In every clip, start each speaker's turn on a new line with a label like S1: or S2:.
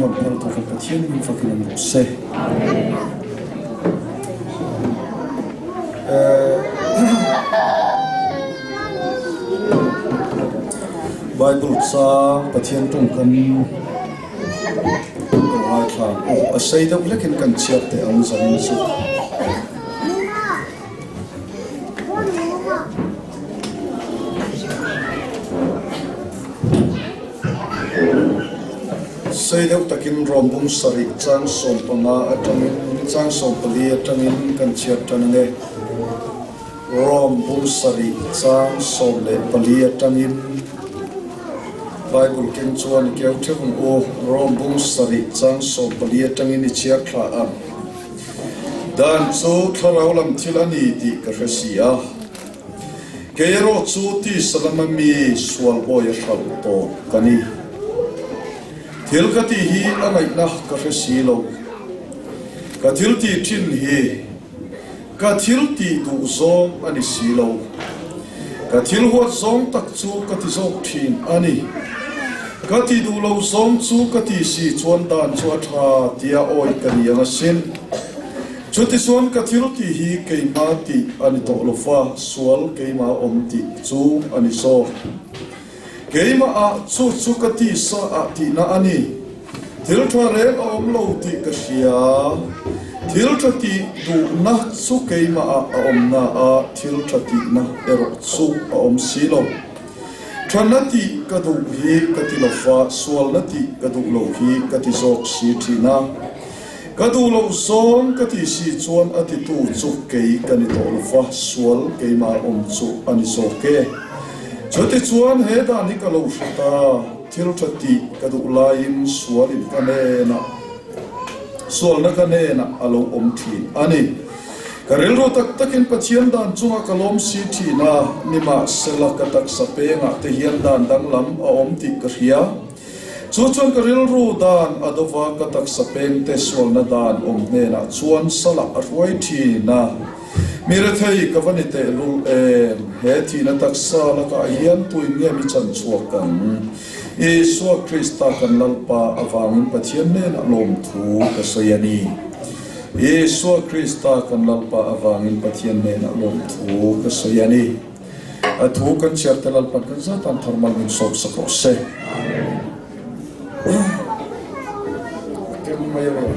S1: rawn phal tu kan Pathian min fakin awm rawh se. Bible chang Pathian tawngkam lo ngaithla ang aw. A sei deuh hlekin kan chhiat teh ang zanin chu. Sei deuh takin Rawmbung sarih chang 15 atangin chang 14 atangin kan chhiat tan ang e. Rawmbung sarih chang 14 atangin Bible keng chuan i keu theuh ang u. Rawmbung sarih chang 14 atangin i chhiar thla ang. Dan chu thlarau lam thil a ni tih ka hre si a. Kei erawh chu tisa lama mi sual bawi a hralh tawh ka ni. Thil ka tih hi a ngaihna ka hre si lo. Ka thil tih thin hi ka thil tih duh zawng a ni si lo. Ka thil huat zawng tak chu ka ti zawk thin a ni. Ka ti duh lo zawng chu ka ti si chuan dan chu a tha tia awi ka ni ang asin. Chutichuan ka thil tih hi keimah tih a ni tawh lo fa, sual keimah awm tih chu a ni zawk. Keimah ah chu chu ka ti sa ah tihna a ni. Thil tha reng a awm lo tih ka hria. Thil tha tih duhna chu keimah ah a awm na a, thil tha tihna erawh chu a awm si lo. Thana tih ka duh hi ka ti lo fa, sualna tih ka duh lo hi ka ti zawk si thin a. Ka duh loh zawng ka ti si chuan a titu chu kei ka ni tawh lo va, sual keimah awm chu a ni zawk e. Chutichuan he dan hi ka lo hre ta, thil tha tih ka duh laiin sualin ka hnenah, sualna ka hnenah a lo awm thin a ni. Ka rilru tak takin Pathian dan chungah ka lawm si thin a, nimahsela ka taksa pengah te hian dan danglam a awm tih ka hria. Chu chuan ka rilru dan a dova ka taksa pengte sualna dan awm hnenah chuan salah a hruai thin a. Mi rethei ka va ni tehlul em? He thihna taksa lakah hian tuin nge mi chan chhuak ang? Isua Krista kan Lalpa avangin Pathian hnenah lawmthu ka sawi a ni. Isua Krista kan Lalpa avangin Pathian hnenah lawmthu ka sawi a ni. A thu kan chhiar te Lalpan kan zatan thar mal min sawm sak rawh se. Kem mai rawh.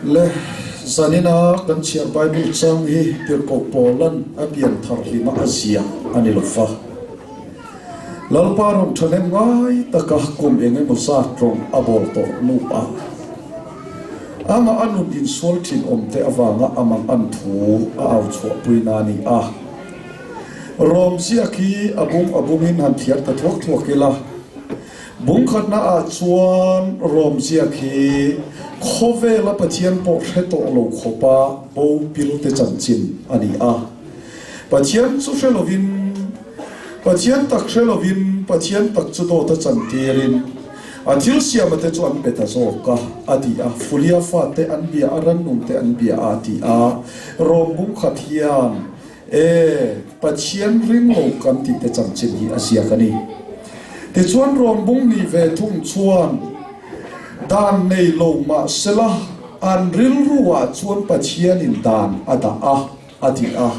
S1: Le zanina kan chhiar Bible chang hi Tirhkoh Paulan a pian thar hlima a ziah a ni lo va. Lalpa rawn thahnem ngai taka kum eng emaw zat rawng a bawl tawh nu a. Amah a nun insual thin awmte avanga a mang an thu a au chhuahpui na a ni a. Rawm ziak hi a bung a bungin han thiar ta thuak thuak ila. Bungkhatna ah chuan Rom ziak hi khawvela Pathian pawh hre tawh lo khawpa bo pil te chanchin a ni a. Pathian chu hre lovin, Pathian tak hre lovin, Pathian tak chu dawt a chantirin a thil siama te chu an pe ta zawk a, a ti a. Fulia fate an bia a, rannung te an bia a, a ti a. Rom bungkhat hian E, Pathian ring lo kan tih te chanchin hi a ziak a ni. Tichuan rawnbung nih ve thung chuan dan nei lo mah sela an rilru ah chuan Pathianin dan a dah a, a ti a.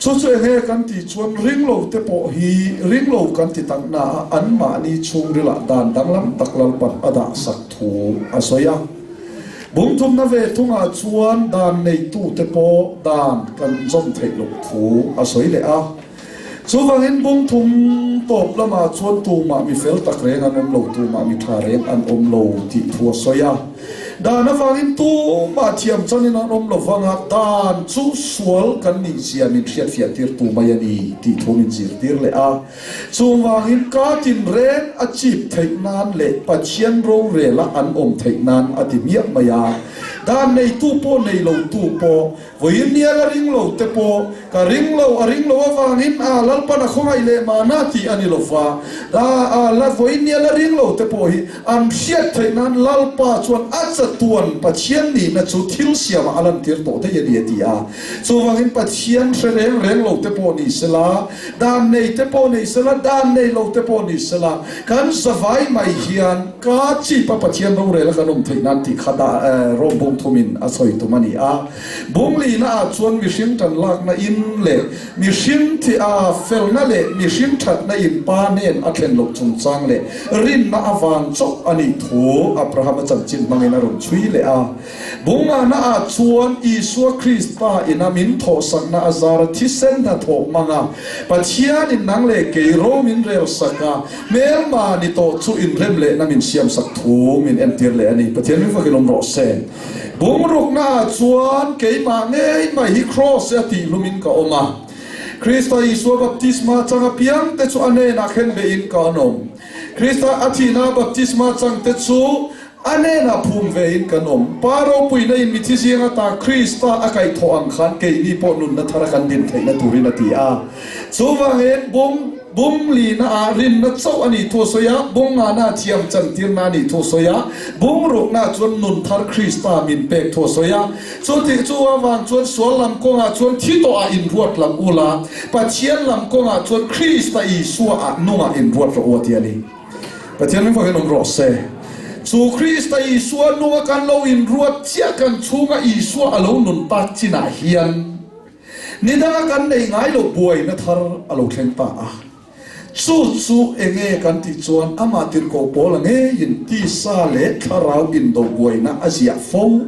S1: Chu chu enge kan tih chuan ring lo te pawh hi ring lo kan ti tak na a anmahni chhungrilah dan danglam tak Lalpan a dah sak thu a sawi a. Bungthumna ve thungah chuan dan neitute pawh dan kan zawm theih loh thu a sawi leh a. Chuvangin bungthum tawp lamah chuan tumah mi fel tak reng an awm lo, tumah mi tha reng an awm lo tih thu a sawi a. Dan avangin tumah thiam chanin an awm lo vanga dan chu sual kan nih zia min hriatfiah tirtu mai a ni tih thu min zirtir leh a. Chuvangin ka tinreng a chip theih nan leh Pathian rorela an awm theih nan a ti miah mai a. Dan neitu pawh nei lotu pawh, vawiin nia la ring lo te pawh, ka ring lo, a ring lo avangin a Lalpan a khawngaih leh mahna tih a ni lo va. Da a la vawiin nia la ring lo te pawh hi an hriat theih nan Lalpa chuan a chatuan Pathian nihna chu thil siamah a lantir tawh daih a ni a ti a. Chuvangin Pathian hre reng reng lo te pawh ni sela, dan nei te pawh nei sela, dan nei lo te pawh ni sela, kan zavai mai hian ka chipa Pathian rorel a kan awm theih nan tih kha dah Rom bung thumin a sawi tum a ni a. Bung lina ah chuan mihring tan lakna in leh mihring thi a felna leh mihring thatna in Pa hnen a thlen loh chungchang leh rinna avang chauh a nih thu Abrahama chanchin hmangin a rawn chhui leh a. Bungahna ah chuan Isua Krista ina min thawhsakna a zara thisen hnathawh hmang a, Pathianin nang leh kei ro min relsak a, hmelma ni tawh chu inrem lehna min siamsak thu min entir leh a ni. Pathian min fakin awm rawh se. Bungrukna ah chuan keimah ngei mai hi Kraws a tihlumin ka awm a. Krista Isua baptisma chang apiang te chu a hnenah khen behin ka an awm. Krista a thihna baptisma chang te chu A hnenah phum ve in kan awm. Pa ropuina in mithi zing ata Krista a kaihthawh ang khan keini pawh nunna thara kan din theihna turin a ti a. Chuvangin bum bum lina ah rinna chauh a nih thu a sawi a, bum ngahna ah thiam chantirna a nih thu a sawi a, bum rukna ah chuan nun thar Krista min pek thu a sawi a. Chutih chu avang chuan sual lam kawngah chuan thi tawhah inruat lam ula, Pathian lam kawngah chuan Krista Isua ah nungah inruat rawh u a ti a ni. Pathian min fakin awm rawh se. Chu Krista Isua nunga kan lo inruat chiah kan chhunga Isua a lo nun tak chinah hian ni danga kan nei ngai lo buaina thar a lo thleng ta a. Chu chu enge kan tih chuan amah tirhkoh pawl a ngeiin tisa leh thlarau indo buaina a ziah fo.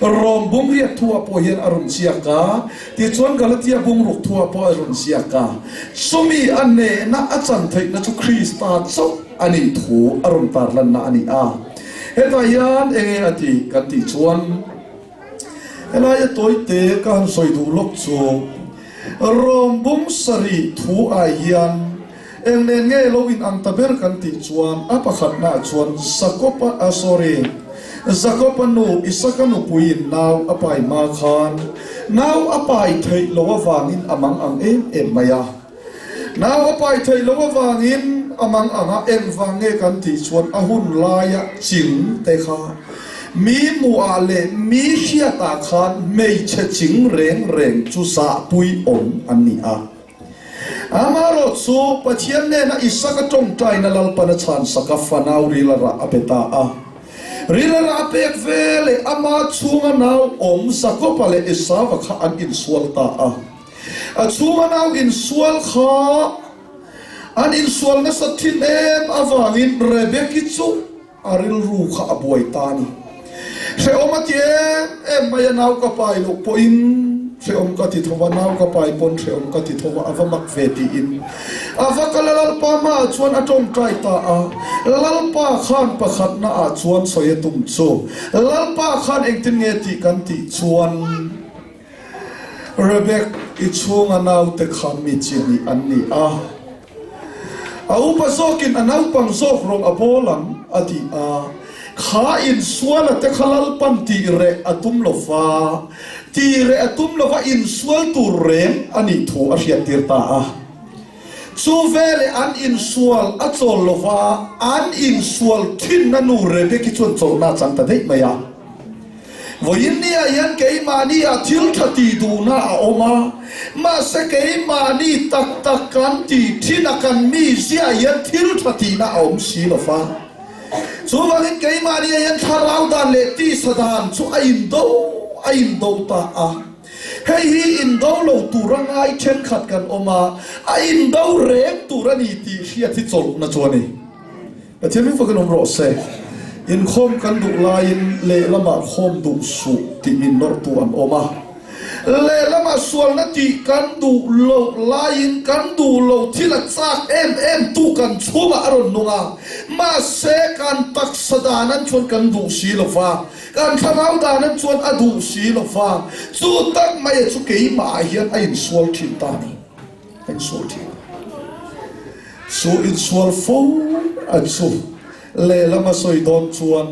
S1: Rom bungriat thuah pawh hian a rawn ziak a, tichuan Galatia bungruk thuah pawh a rawn ziak a. Chumi a nehna a chan theihna chu Krista chauh a nih thu a rawn tarlanna a ni a. Hetah hian enge a tih kan tih chuan, helaia tawite ka han sawi duh lawk chu, Rom bung sarih thu ah hian Eng nen nge lo in ang ta ber kan tih chuan a pakhatnaah chuan Jakob-a, ah sorry, Jakob-a nu Isaka nupuiin nau a pai hma khan nau a pai theih loh avangin a mang ang em em mai a. Nau a pai theih loh avangin a mang ang a, engvang nge kan tih chuan a hun laia ching te kha mi hmuhah leh mi hriatah khan hmeichhe ching reng reng chu zahpui awm an ni a. Amaherawh chu Pathian hnena Isaka tawngtaina Lalpan a chhansak a, fanau ril a rah a pe ta a. Ril a rah a pek ve leh ama chhunga nau awm Jakoba leh Esauva kha an insual ta a. A chhunga nau insual kha an insual nasa thin em avangin Rebeki chu A rilru kha a buai ta a ni. Hrehawm a ti em em mai a, nau ka pai loh pawhin hrehawm ka ti tho va, nau ka pai pawn hrehawm ka ti tho va, a va mak ve tiin a va kal a. Lalpa hmaah chuan a tawngtai ta a, Lalpa khan pakhatna ah chuan sawi a tum chu, Lalpa khan engtin nge tih kan tih chuan, Rebek i chhunga naute kha mi chi hnih an ni a. A upa zawkin a naupang zawk rawng a bawl ang, a ti a. Kha insuala te kha Lalpan tih reh a tum lo va, tih reh a tum lo va insual tur reng a nih thu a hriattir ta a. Chu veleh an insual a chawl lo va, an insual thinna nu Rebeki chuan chawlhna a chang ta daih mai a. Vawiin niah hian keimahni ah thil tha tih duhna a awm a, mahse keimahni tak tak kan tih thin a kan mi ziah hian thil tha tihna a awm si lo va. Chuvangin keimahni ah hian thlarau dan leh tisa dan chu a indo a indo ta a. Hei hi indo lo tura ngai thenkhat kan awm a, a indo reng tur a ni tih hriat hi chawlhna chu a ni. Pathian min fakin awm rawh se. Inkhawm kan duh laiin lehlamah khawm duh suh tih min nawrhtu an awm a. Lehlamah sualna tih kan duh loh laiin kan duh lo thil a chak em em tu kan chhungah a rawn nung a. Mahse kan taksa dan an chuan kan duh si lo va, kan thlarau dan an chuan a duh si lo va, chu tak mai chu keimah ah hian a insual thin ta a ni. A insual thin. Chu insual fo a chu lehlam a sawi dawn chuan.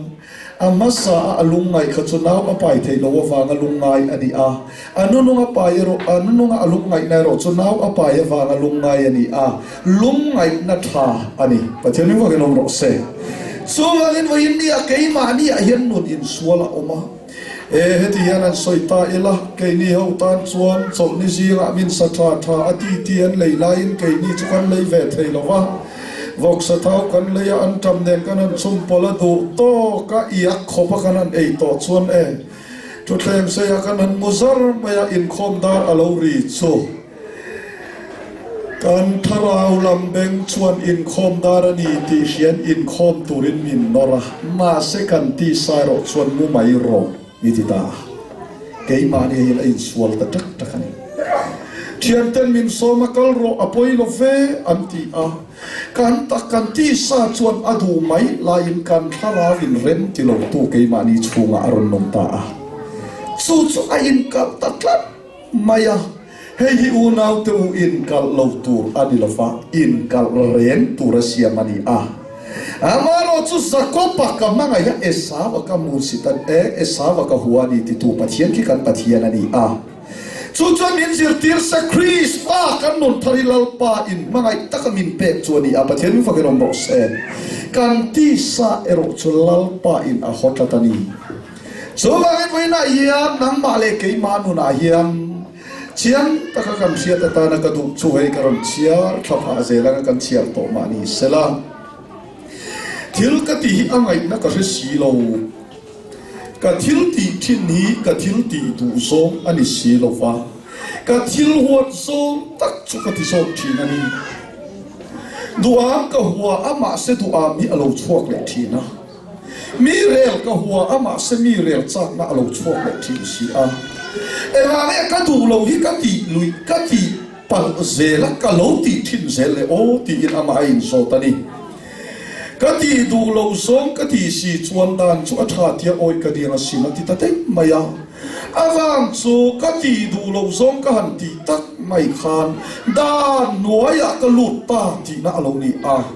S1: A hmasa a a lungngaih kha chu nau a pai theih loh avanga lungngai a ni a. A nunung a pai erawh, a nununga a lungngaihna erawh chu nau a pai avanga lungngai a ni a, lungngaihna tha a ni. Pathian min vakin awm rawh se. Chuvangin vawiin nia keimahniah hian nun insual a awm a. E, heti hian an sawi ta ila, keini ho tan chuan chawlhni zingah min sa tha tha a ti ti an lei laiin keini chu kan lei ve thei lo va. Vawksa thau kan lei a, an ṭam nen kan han chhum pawlh a duh tawk a, iak khawp a kan han ei tawh chuan e, thutthleng seiah kan han mu zar mai a, inkhawm dar a lo ri chu. Kan thlarau lam beng chuan inkhawm dar a ni tih hrian inkhawm turin min nawr a, mahse kan tisa erawh chuan mu mai rawh ni ti ta a, keimahni hian a insual ta tak tak a ni. Thianten min sawm a kal rawh a pawi lo ve an ti a, kan tak kan tisa chuan a duh mai laiin kan thlarau in rem ti lotu keimahni chhungah a rawn nung ta a, chu chu a inkalh ta tlat. Mai a, hei hi unaute u inkalh lo tur a ni lova, inkalh reng tur a siam a ni a. Amaherawh chu Jakob-a ka hmangaih a, Esau-a ka hmuhsit a, e, Esau-a ka hua a ni titu Pathian khi kan Pathian a ni a. Chu chuan min zirtir se Krista kan nun thar hi Lalpa in hmangaih taka min pek chu a ni a, Pathian min fakin awm rawh se. Kan tisa erawh chu Lalpa in a haw tlat a ni. Chuvangin vawiinah hian nangmah leh keimah nunah hian chiang taka kan hriat atana ka duh chu hei ka rawn chhiar thla phah zel anga kan chhiar tawh mah ni sela. Thil ka tih hi a ngaihna ka hre si lo. Ka thil tih thin hi ka thil tih duh zawng a ni si lo va, ka thil huat zawng tak chu ka ti zawk thin a ni. Duham ka hua a mahse duham hi a lo chhuak leh thin a. Mi rel ka hua a mahse mi rel chakna a lo chhuak leh thin si a. Engah nge ka duh lo hi ka tih luih ka tih palh zel a ka lo tih thin zel le aw tiin amah a inzawt a ni. Ka tih duh loh zawng ka tih si chuan dan chu a tha tia awih ka ding asin a ti ta daih mai a. Avang chu ka tih duh loh zawng ka han tih tak mai khan dan hnuaiah ka lut ta tihna a lo ni a.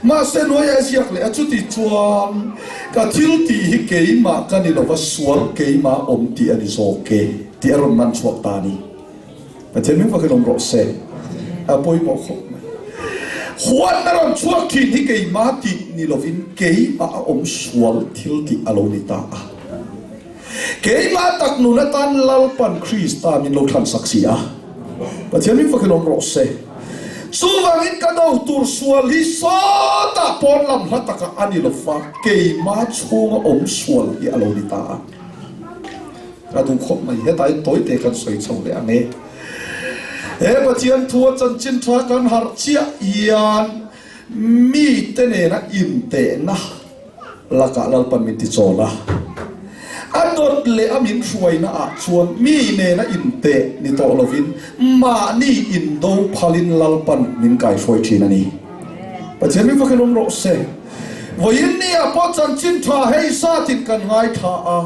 S1: Mahse nuai a ziak leh a, chuti chuan ka thil tih hi keimah ka ni lova sual keimah awm tih a ni zawk e tih a rawn man chhuak ta a ni. Pathian ming vakin awm rawh se. A pawimawh khawp mai. Huatna rawn chhuak thin hi keimah tih ni lovin keimah a awm sual thil tih a lo ni ta a. Keimah tak nun atan Lalpan Krista min lo thlansak si a, Pathian min fakin awm rawh se. Chuvangin ka do tur sual hi sawtah pawn lam hla takah a ni lo va, keimah chhunga awm sual hi a lo ni ta a. Ka duh khawp mai, hetah hian tawite kan sawi chho leh ang e. He Pathian thua chanchin tha kan harh chiah hian mite nena intehna, Lakah Lalpan min tichawl a, a dawt leh a min hruaina ah chuan mi nena inteh ni tawh lovin mahni indo phalin Lalpan min kaihruai thin a ni. Pathian min vakin awm rawh se. Vawiin ni ah pawh chanchin tha hei zatin kan ngaithla a,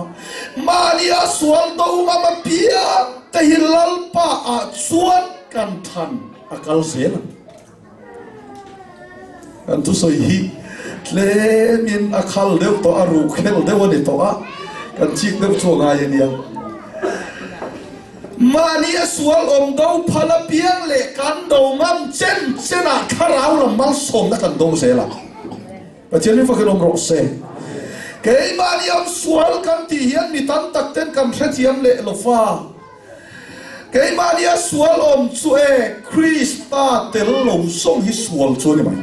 S1: mahni a sual do ngam apiang te hi Lalpa ah chuan kan than a kal zel ang. Kan thusawi hi tlemin a khal deuh tawh a, ruh khel deuh a ni tawh a, kan chik deuh chu a ngai a nia. Mahni a sual awm do phal apiang leh kan do ngam chen chenah thlarau lam malsawmna kan do zel a. Pathian hi fakin awm rawh se. Keimahni awm sual kan tih hian mi tam tak ten kan hrethiam leh lo fa. Keimahni a sual awm chu e, Krista tel lo zawng hi sual chu a ni mai.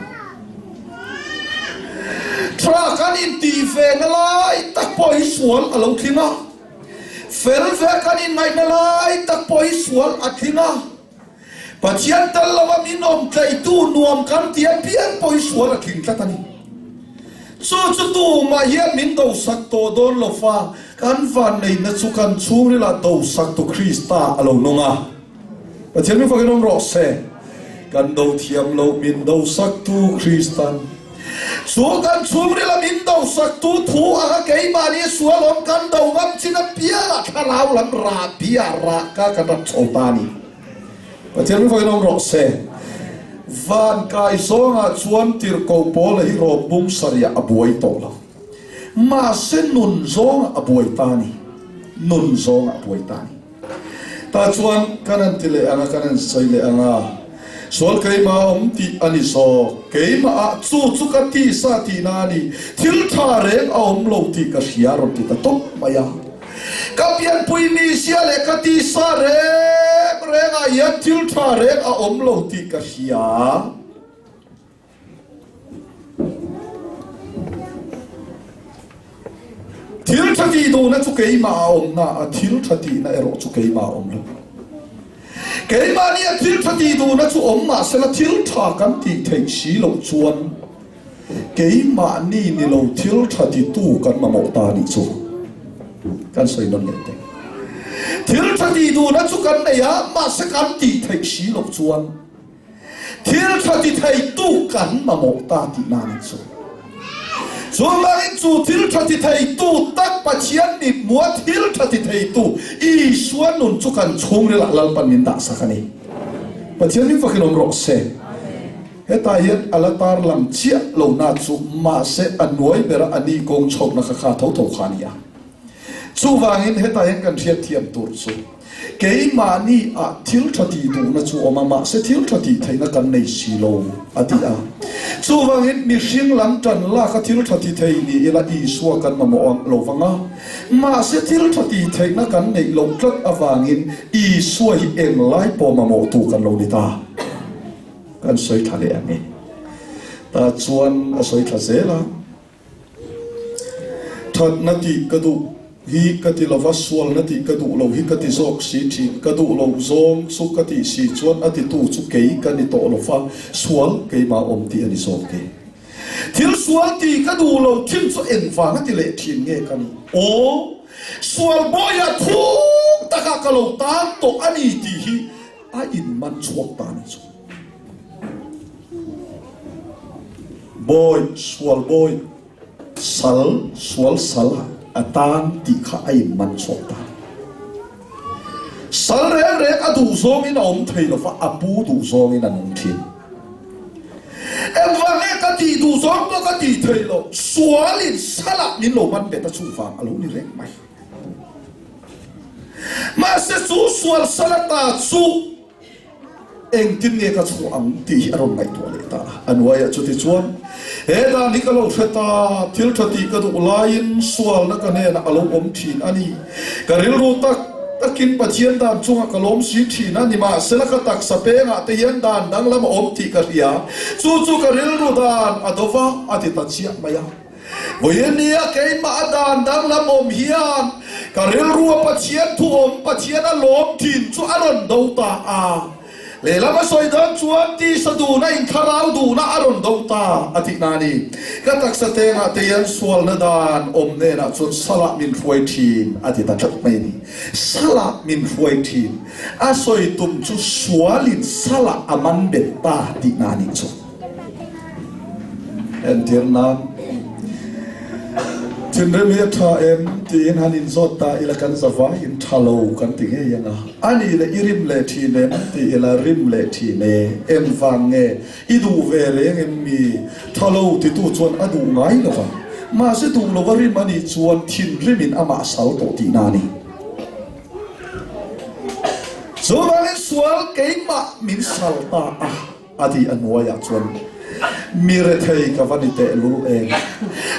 S1: Tha kan intih ve na lai tak pawh hi sual a lo tling a, fel ve kan inngaihna lai tak pawh hi sual a tling a, Pathian tel lova min awm tleitu nuam kan ti apiang pawh hi sual a tling tlat a ni. Chu chu tumah hian min dosak tawh dawn lo fa, kan vanneihna chu kan chhungrilah dosaktu Krista a lo nung a. Pathian min fakin awm rawh se. Kan do thiam lo min dosaktu Kristan. Chu kan chhungrila min dosaktu thu anga keimahni sual awm kan do ngam chin apiangah thlarau lam rah bia rah ka kan rak chho ta a ni. Pathian min fakin awm rawh se. Van kai zawngah chuan tirhkoh Paula hi rawm bung sarihah a buai tawh lo. Mahse nun zawngah a buai ta a ni. Nun zawngah a buai ta a ni. Tah chuan kan han ti leh ang a, kan han sawi leh ang a, Sual keimah a awm tih a ni zawk. Keimahah chu chu ka tisa tihna a ni. Thil tha reng a awm lo tih ka hria a rawn ti ta tawp mai a. Ka pianpui mizia leh ka tisa reng rengah hian thil tha reng a awm lo tih ka hria. Thil tha tih duhna chu keimah a awmna a, thil tha tihna erawh chu keimah a awm lo. Keimahnia thil tha tih duhna chu awm mahsela thil tha kan tih theih si loh chuan keimahni ni lo thil tha titu kan mamawh ta nih chu kan sawi nawn leh teh. Thil tha tih duhna chu kan nei a, mahse kan tih theih si loh chuan Thil tha ti theitu kan mamawh ta tihna a nih chu. Chuvangin chu thil tha ti theitu tak Pathian mithmuha thil tha ti theitu Isua nun chu kan chhungrilah Lalpan min dahsak a ni. Pathian min fakin awm rawh se. Hetah hian a la tarlang chiah lohna chu mahse a nuai bera a ni kawng chhohna kha kha tho tho kha a ni a. Chuvangin hetah hian kan hriatthiam tur chu keimahni ah thil tha tih duhna chu awm a, mahse thil tha tih theihna kan nei si lo a ti a. Chuvangin mihring lam tan lak a thil tha ti thei ni ila Isua kan mamawh ang lo vang a, mahse thil tha tih theihna kan neih loh tlat avangin Isua hi englai pawh mamawhtu kan lo ni ta. Kan sawi tha leh ang e. Tah chuan a sawi tha zel a. Thatna tih ka duh hi ka ti lova, sualna tih ka duh lo hi ka ti zawk si thin. Ka duh loh zawng chu ka tih si chuan a titu chu kei ka ni tawh lova, sual keimah awm tih a ni zawk e. Thil sual tih ka duh lo thin chu engvang a ti leh thin nge ka nih? Aw, sual bawiha thuk takah ka lo tan tawh a ni tih hi a inman chhuak ta a ni chu. Bawi, sual bawi, sal, sual sal a tan tih kha a in man chhuak ta. Sal reng reng a duh zawngin a awm thei lova, a pu duh zawngin a nung thin. Engvang nge ka tih duh zawng pawh ka tih thei lo, sualin salah min lo man bet a chuvang a lo ni reng mai. Mahse chu sual sal ata chu Engtin nge ka chhuah ang tih hi a rawn ngaihtuah leh ta a. A nuaiah chuti chuan, He dan hi ka lo hre ta, thil tha tih ka duh laiin sualna ka hnenah a lo awm thin a ni. Ka rilru tak takin Pathian dan chungah ka lawm si thin a, nimahsela ka taksa pengah te hian dan danglam a awm tih ka hria. Chu chu ka rilru dan a do va, a ti ta chiah mai a. Vawiin nia keimah a dan danglam awm hian ka rilrua Pathian thu awm Pathian a lawm thin chu a rawn do ta a. Lehlam a sawi dawn chuan tisa duhna in thlarau duhna a rawn do ta a tihna a ni. Ka taksa tengah te hian sualna dan awm nenah chuan salah min hruai thin a ti ta tlat mai a ni. Salah min hruai thin a sawi tum chu sualin salah a man bet ta tihna a nih chu. Entir nan, Thinrim hi a tha em? tiin han inzawt ta ila kan zavaiin tha lo kan ti ngei ang a. A nih leh i rim leh thin em? ti ila rim leh thin e. Engvang nge i duh ve reng em mi? Tha lo titu chuan a duh ngai lo va. Mahse duh lova rim a nih chuan thinrimin amah sal tawh tihna a ni. Chuvangin sual keimah min sal ta a. A ti a hnuaiah chuan, Mi rethei ka va ni teh lul em?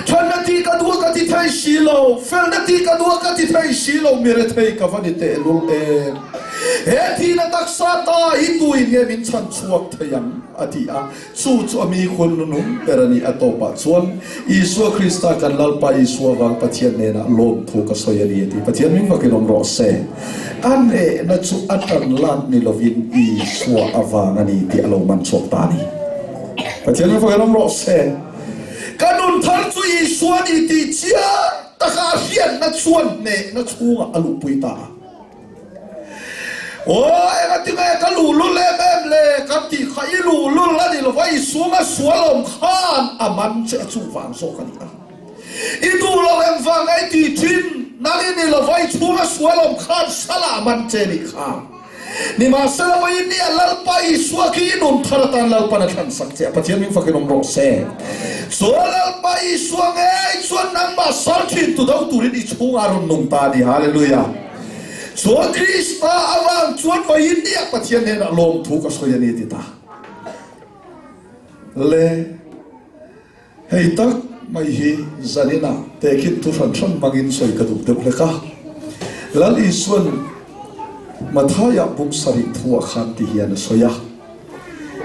S1: Thanna tih ka duh a ka ti thei si lo, felna tih ka duh a ka ti thei si lo, mi rethei ka va ni teh lul em? He thihna taksa ta hi tuin nge min chhan chhuak thei ang? a ti a. Chu chu a mi khun nunung ber a ni. A tawpah chuan, Isua Krista kan Lalpa Isua vang Pathian hnenah lawmthu ka sawi a ni a ti. Pathian min vakin awm rawh se. A hnehna chu a tan lak ni lovin Isua avang a ni tih a lo man chhuak ta a ni. Pathian min vakin awm rawh se. Ka nun thar chu Isua a ni tih chiang taka a hriatna chuan hnehna chhungah a luhpui ta a. Aw, engatinge ka luhlul em em le? Kan tih kha i luhlul a ni lova, i sunga sual awm khan a man che a chuvang zawk a ni a. I duh lo em vang a i tih thin nang i ni lova, i chhunga sual awm khan salah a man che nih kha. Nimahsela vawiin nia Lalpa Isua khi i nun thar atan Lalpan a thlan sak che a, Pathian min fakin awm rawh se. Chuan Lalpa Isua ngei chuan nangmah sal thin tu do turin i chhungah a rawn nung ta a ni. Hallelujah! Chuan Krista avang chuan vawiin nia Pathian hnenah lawmthu ka sawi a ni ti ta le. Hei tak mai hi zaninah tehkhin thu hran hran hmangin sawi ka duh deuh hlek a. Lal Isuan Mathaia bung sarih thuah khan ti hian a sawi a.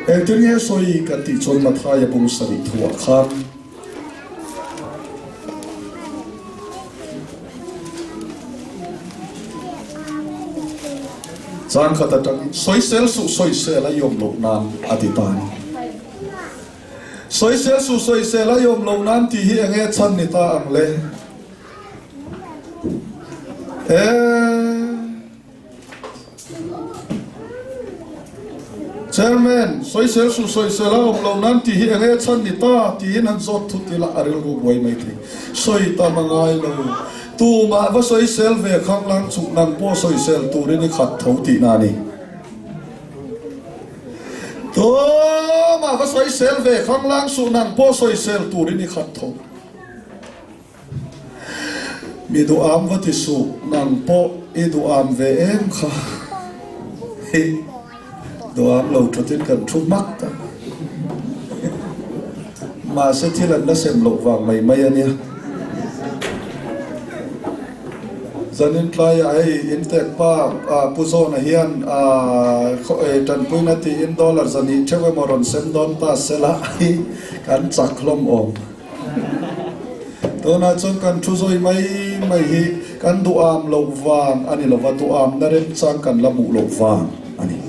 S1: Engtin nge sawi kan tih chuan Mathaia bung sarih thuah khan Chang khat atangin sawisel suh sawisel a i awm loh nan a ti ta a ni. Sawisel suh sawisel a i awm loh nan tih hi enge chhan ni ta ang le? Eee. Chairman, sawisel suh sawisel a awm loh nan tih hi enge chhan ni ta tiin han zawt thut ila a rilru buai mai thei. Sawi tam a ngai lo. Tumah va sawisel ve khanglang chuk nang pawh sawisel turin i khat tho tihna a ni. Tumah va sawisel ve khanglang suh nang pawh sawisel turin i khat tho. Mi duham va ti suh nang pawh i duham ve em kha. Hi duham lo thutin kan thu hmak ta. Mahse thil an la sem loh vang mai mai a nia. Zanin tlaiah hei intek pa Pu Zawna hian tanpuina tiin dollar zahnih theuh emaw rawn sem dawn ta sela hi kan chak hlawm awm. Tunah chuan kan thu zawi mai mai hi kan duham loh vang a ni lova, duhamna remchang kan la hmuh loh vang a ni.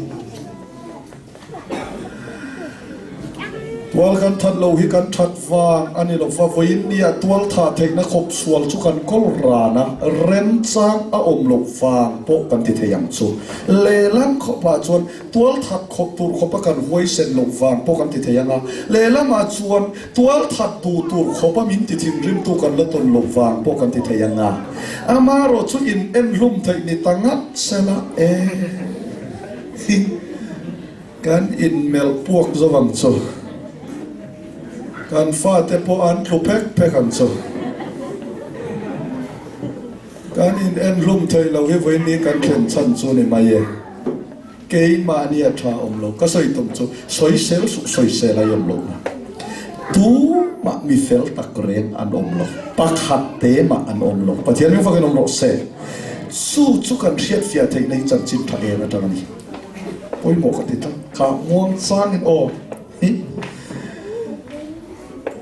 S1: Tual kan that lo hi kan that vang a ni lo va, vawiin nia tual thah theihna khawp sual chu kan kawl ran a, remchang a awm loh vang pawh kan ti thei ang chu. Lehlam khawpah chuan tual that khawp tur khawpa kan huaisen loh vang pawh kan ti thei ang a, lehlamah chuan tual that duh tur khawpa min ti thinrimtu kan la tawn loh vang pawh kan ti thei ang a, amaherawhchu in enhlum theih ni ta ngat sela e. Hi kan inmelh puak zo ang chu. Kan fate pawh an tlu phek phek ang chu. Kan in en hlum theih lo hi vawiin ni kan thlen chhan chu ni mai e. Keimahni a tha awm lo. Ka sawi tum chu sawisel suh sawisel a i awm loh na. Tumah mi fel tak reng an awm lo. Pakhat te mah an awm lo. Pathian ming fakin awm rawh se. Chu chu kan hriatfiah theihna hi chanchin tha em atang a ni. Pawimawh ka ti tlat. Kha muang changin aw hi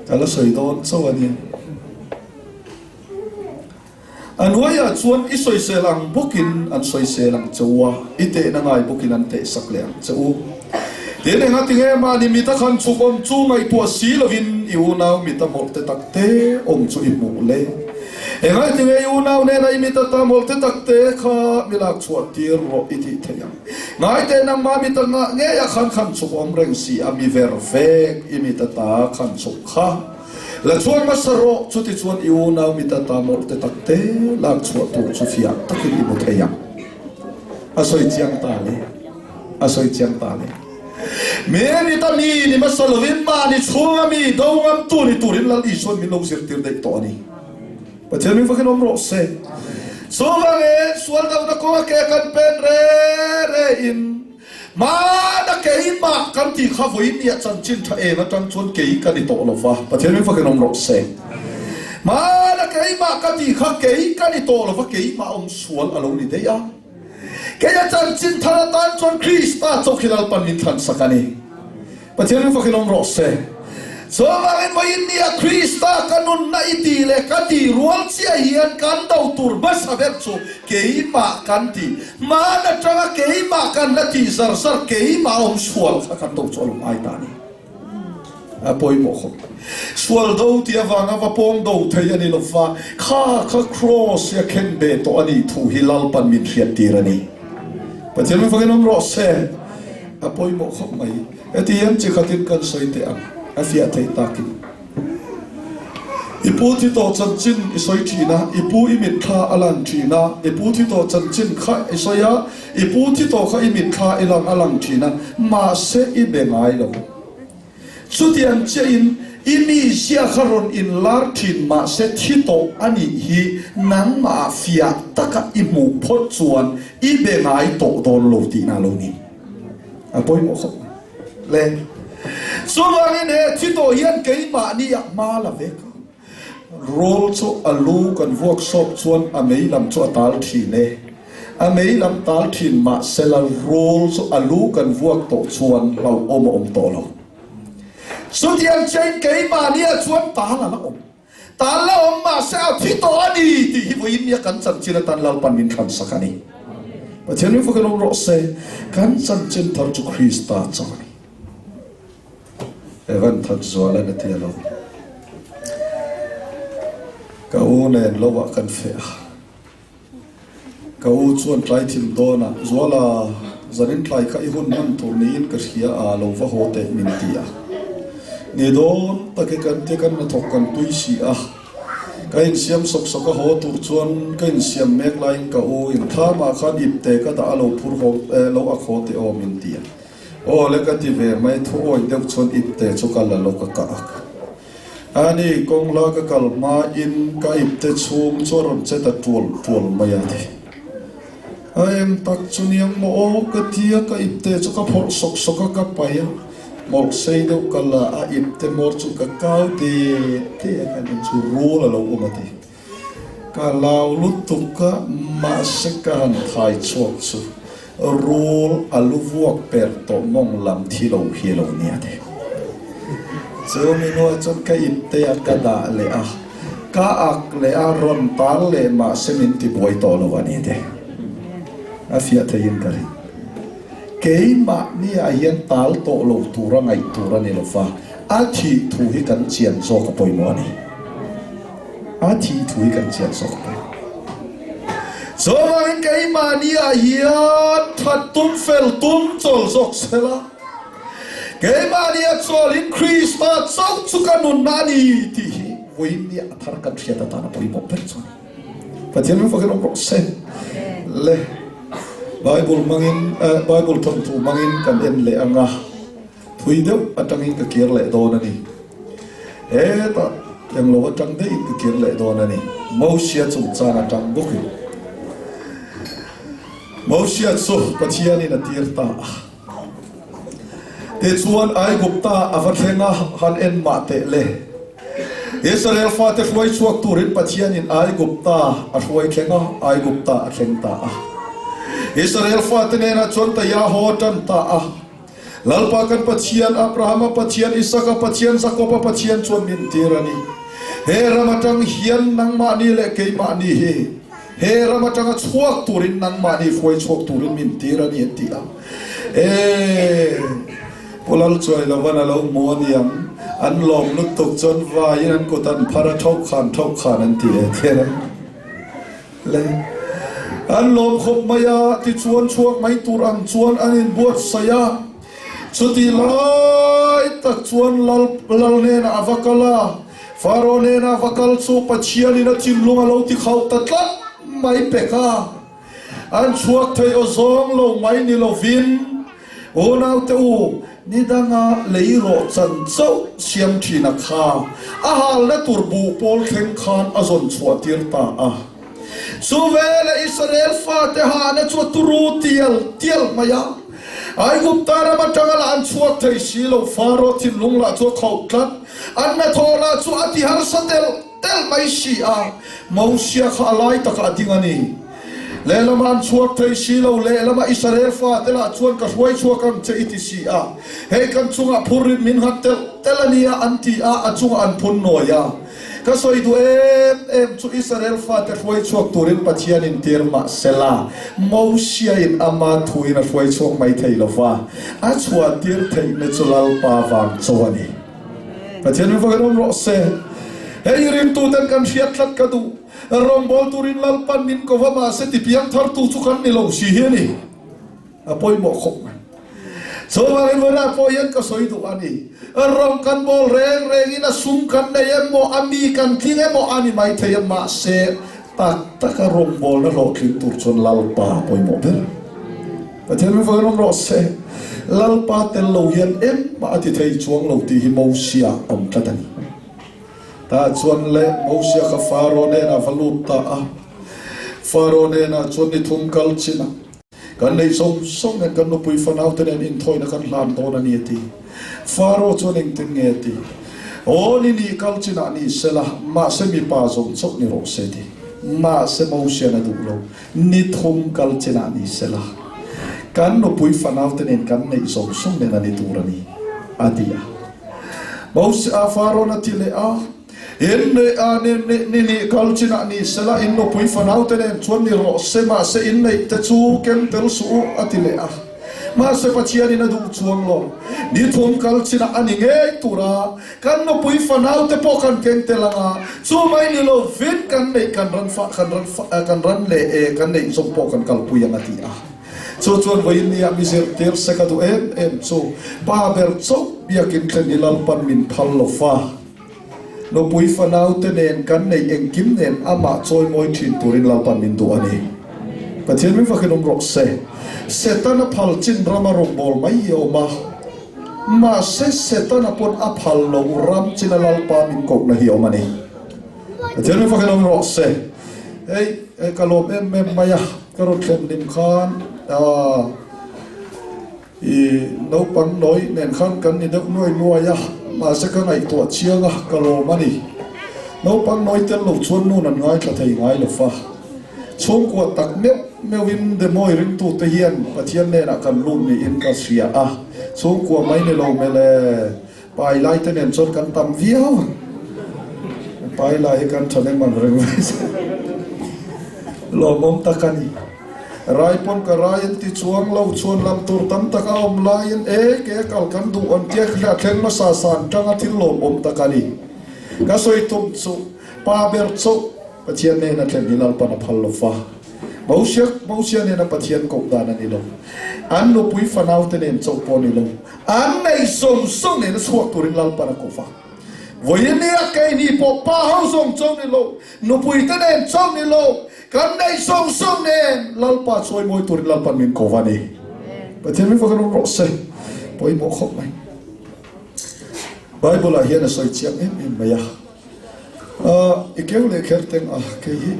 S1: ka la sawi dawn chauh a nia. A hnuaiah chuan i sawisel ang bawkin an sawisel ang che u a, i tehna ngai bawkin an tehsak leh ang che u. Tin, engati nge mahni mita khan chhuk awm chu ngaihtuah si lovin i unau mita mawlh te tak te awm chu i hmuh le? Engati nge i unau nena i mita ta mawlh te tak te kha mi lak chhuah tir rawh i tih theih ang? Ngaite nangmah mita ngah ngeiah khan khan chhuk awm reng si a, mi ver vek i mita ta khan chhuk kha la chhuak hmasa rawh, chutichuan i unau mita ta mawlh te tak te lak chhuah tur chu fiah takin i hmu thei ang. A sawi chiang ta le. A sawi chiang ta le. Mi mita mi ni hmasa lovin mahni chhunga mi do ngamtu ni turin Lal Isuan min lo zirtir daih tawh a ni. Pathian min fakin awm rawh se. Chuvangin sual dohna kawnga ke kan pen re re in hmana keimah kan tih kha vawiin nia chanchin tha em atang chuan kei ka ni tawh lo va. Pathian min fakin awm rawh se. Hmana keimah ka tih kha kei ka ni tawh lo va, keimah awm sual a lo ni daih a. Kei a chanchin thar atan chuan Krista chawk hi Lalpan min thlan sak a ni. Pathian min fakin awm rawh se. Chuvangin vawiin nia Krista ka nunna i tih leh ka tih rual chiah hian kan do tur hmasa ber chu keimah kan ti. Hmaan atanga keimah kan la tih zar zar keimah awm sual kha kan do chu a lo ngai ta a ni. A pawimawh khawp. Sual do tih avanga va pawng do thei a ni lo va, kha kha Kraws hi a khen ve tawh a nih thu hi Lalpan min hriattir a ni. Pathian min fakin awm rawh se. A pawimawh khawp mai. Heti hian chi khatin kan sawi teh ang, a fiah theih takin. I pu thi tawh chanchin i sawi thin a, i pu i mitthla a lan thin a, i pu thi tawh chanchin kha i sawi a. I pu thi tawh kha i mitthla i lang a lang thin a, mahse i be ngai lo. Chutiang chiahin i mizia kha rawn inlar thin mahse thi tawh a nih hi nangmah fiah taka i hmuh phawt chuan i be ngai tawh dawn lo tihna lo ni. A pawimawh khawp mai le. Chuvangin he thi tawh hian keimahni ah hma la vek a. Rul chu a lu kan vuak sawp chuan a mei lam chu a tal thin e. A mei lam tal thin mahsela rul chu a lu kan vuak tawh chuan hlauhawm a awm tawh lo. Chutiang chiahin keimahniah chuan tal a la awm. Tal la awm mahse a thi tawh a ni tih hi vawiin nia kan chanchin atan Lalpan min thlan sak a ni. Pathian min fakin awm rawh se, kan chanchin thar chu Krista chauh a ni. Evan Thatzualan a ti a lo. Ka u nen lo ah kan feh a. Ka u chuan tlai thim dawn ah, Zuala, zanin tlai kha i hun hman tur niin ka hria a, lo va haw teh min ti a. Ni dawn tak i kan tia kan hnathawk kan tui si a. Ka insiam sawk sawk a haw tur chuan ka insiam mek laiin ka u in thlam ah khan ipte ka dah a lo phur haw eh lo ak haw teh aw min ti a. Aw le ka ti ve mai, thu awih deuh chuan ipte chu ka la lawk a ka ak. Ani kawng la ka kal hma in ka ipte chhung chu a rawn che ta tual tual mai a ti. A eng tak chu niang maw aw ka ti a, ka ipte chu ka phawrh sawk sawk a ka paih a, hmawlh sei deuh ka la a ipte hmawr chu ka kau te te a kan en chu rul a lo awm a ti. Ka lau lutuk a, mahse ka han thai chhuak chu rul a lu vuak per tawh mawng lam thi lo hi a lo nia te. Chu mi hnuah chuan ka ipte a ka dah leh a, ka ak leh a, rawn tal leh mahse min ti buai tawh lo a ni te. A fiah theiin ka ring. Keimahni ah hian tal tawh lo tura ngaih tur a ni lo va, a thih thu hi kan chian zawk a pawimawh a ni. A thih thu hi kan chian zawk mai. Chuvangin keimahni ah hian that tum fel tum chawl zawk sela, keimahni a chawlhin Krista chauh chu ka nunna a ni tih hi vawiin a thar kan hriat atan a pawimawh ber chu a ni. Pathian min fakin awm rawh se. Le Bible hmangin Bible thawnthu hmangin kan en leh anga Thui deuh atangin ka kir leh dawn a ni. Hetah englo atang daihin ka kir leh dawn a ni. Mosia chungchang atang bawkin. Mosia chu Pathianin a tir ta a. Tichuan Aigupta a va thleng a, han en mah teh le. Israel fate hruai chhuak turin Pathianin Aigupta a hruai thleng a, Aigupta a thleng ta a. Israel fate nenah chuan Tayaho a tan ta a. Lalpa kan Pathian, Abrahama Pathian, Isaka Pathian, Jakoba Pathian chuan min tir a ni. He ram atang hian nangmahni leh keimahni hi he ram atanga chhuak turin nangmahni hruai chhuak turin min tir a ni an ti a. E, Pu Lalchuailovan a lo hmu a niang, an lawm lutuk chuan vaiin an kut an phar a, Thauh khan, thauh khan an ti e thian a. Le an lawm khawp mai a, tichuan chhuak mai tur ang chuan an inbuatsaih a. Chutih lai tak chuan Lal Lal hnenah a va kal a, Faro hnenah a va kal chu Pathianin a thinlung a lo ti khauh ta tlat mai pek a. An chhuak thei aw zawng lo mai ni lovin, Unaute u, ni danga lei rawh chan chauh siam thin a kha a halna tur buh pawl thleng khan a zawn chhuah tir ta a. Chu vela Israel fate hahna chu a turu tial tial mai a. Aigupta ram atanga lah an chhuak thei si lo, Faro thinlung lah chu a khauh tlat, an hnathawh lah chu a ti harsa telh telh mai si a, Mosia kha a lai takah a ding a ni. Lehlamah an chhuak thei si lo, lehlamah Israel fate lah chuan ka hruai chhuak ang che i ti si a, hei kan chungah phurrit min nghat telh telh a nia an ti a, a chungah an phun nawi a. Ka sawi duh em em chu Israel fate hruai chhuak turin Pathianin tir mah sela, Mosiain ama thuin a hruai chhuak mai thei lo va, a chhuah tir theihna chu Lalpa vang cho a ni. Pathian min vakin awm rawh se. Hei ringtuten kan hriat tlat ka duh. Rawngbâwl turin Lalpan min ko va, mahse tipiang thartu chu kan ni lo si hi a ni. A pawimawh khawp mai. Chuvangin vawilah pawh hian ka sawi duh a ni. Rawng kan bawl reng rengin a sum kan nei emaw, a mi kan tling emaw a ni mai thei a, mahse tak taka rawngbâwlna hlawhtling tur chuan Lalpa a pawimawh ber. Pathian min vawiin awm rawh se. Lalpa tel lo hian engmah a ti thei chuang lo tih hi Mosia awm tlat a ni. Tah chuan le Mosia kha Faro hnenah va lut ta a. Faro hnenah chuan ni thum kal chin a. Kan neih zawng zawng nen kan nupui fanaute nen inthawina kan hlan dawn a ni a ti. Faro chuan engtin nge a ti? Aw ni ni kal chinah ni sela, mahse mipa zawng chauh ni rawh se a ti. Mahse Mosian a duh lo, ni thum kal chinah ni sela, kan nupui fanaute nen kan neih zawng zawng nen a ni tur a ni a ti a. Mosia Farawn a ti leh a. In neih a ni ni ni kal chinah ni sela in nupui fanaute nen chuan ni rawh se mahse in neih te chu ken tel suh u a ti leh a. Mahse Pathianin a duh chuang lo. Ni thum kal chinah a ni ngei tur a, kan nupui fanaute pawh kan keng tel ang a, chu mai ni lo vin kan neih kan ran fa kan ran fa kan ran leh e kan neih zawng pawh kan kalpui ang a ti a. Chu chuan vawiin nia mi zirtir se ka duh em em chu pa ber chauh biakin thlen hi Lalpan min phal lo fa. Nupui fanaute nen kan neih engkim nen amah chawimawi thin turin Lalpan min duh a ni. Pathian min fakin awm rawh se. Setana phal chin rama rawngbâwl mai hi a awm a, mahse Setana pawn a phal lo ram china Lalpa min kohna hi a awm a ni. Pathian min fakin awm rawh se. Hei, ka lawm em em mai a, ka rawn thlen hlim khan aaa. I naupang nawi nen khan kan ni deuh nuai nuai a, mahse ka ngaihtuah chiang a, ka lawm a ni. Naupang nawi tel lo chuan nun an ngaithla thei ngai lo fa. Chhungkua tak meuh meuhin Demawi ringtute hian Pathian hnenah kan lut niin ka hria a, chhungkua mai ni lo mele. Pai lai te nen chuan kan tam viau a, pai lai hi kan thahnem ang reng mai se lawmawm tak a ni. Rai pawn ka rai an ti chuang lo, chhuan lam tur tam tak a awm laiin e ke a kal kan duh an tia kha thleng hmasa san tanga thil lawmawm tak a ni. Ka sawi tum chu pa ber chauh Pathian nena thlen hi Lalpan a phal lo va. Mosia Mosia nena Pathian koh dan a ni lo. An nupui fanaute nen chauh pawh a ni lo. An nei zawng zawng nena chhuak turin Lalpan a koh va. Vawiin nia keini pawh pa ho zawng chauh ni lo, nupuite nen chauh ni lo, kan nei zawng zawng nen Lalpa chawimawi turin Lalpan min ko va ni. Pathian min fak an awm rawh se. Pawimawh khawp mai. Bible ah hian a sawi chiang em em mai a. I keu leh kher teng a, kei hi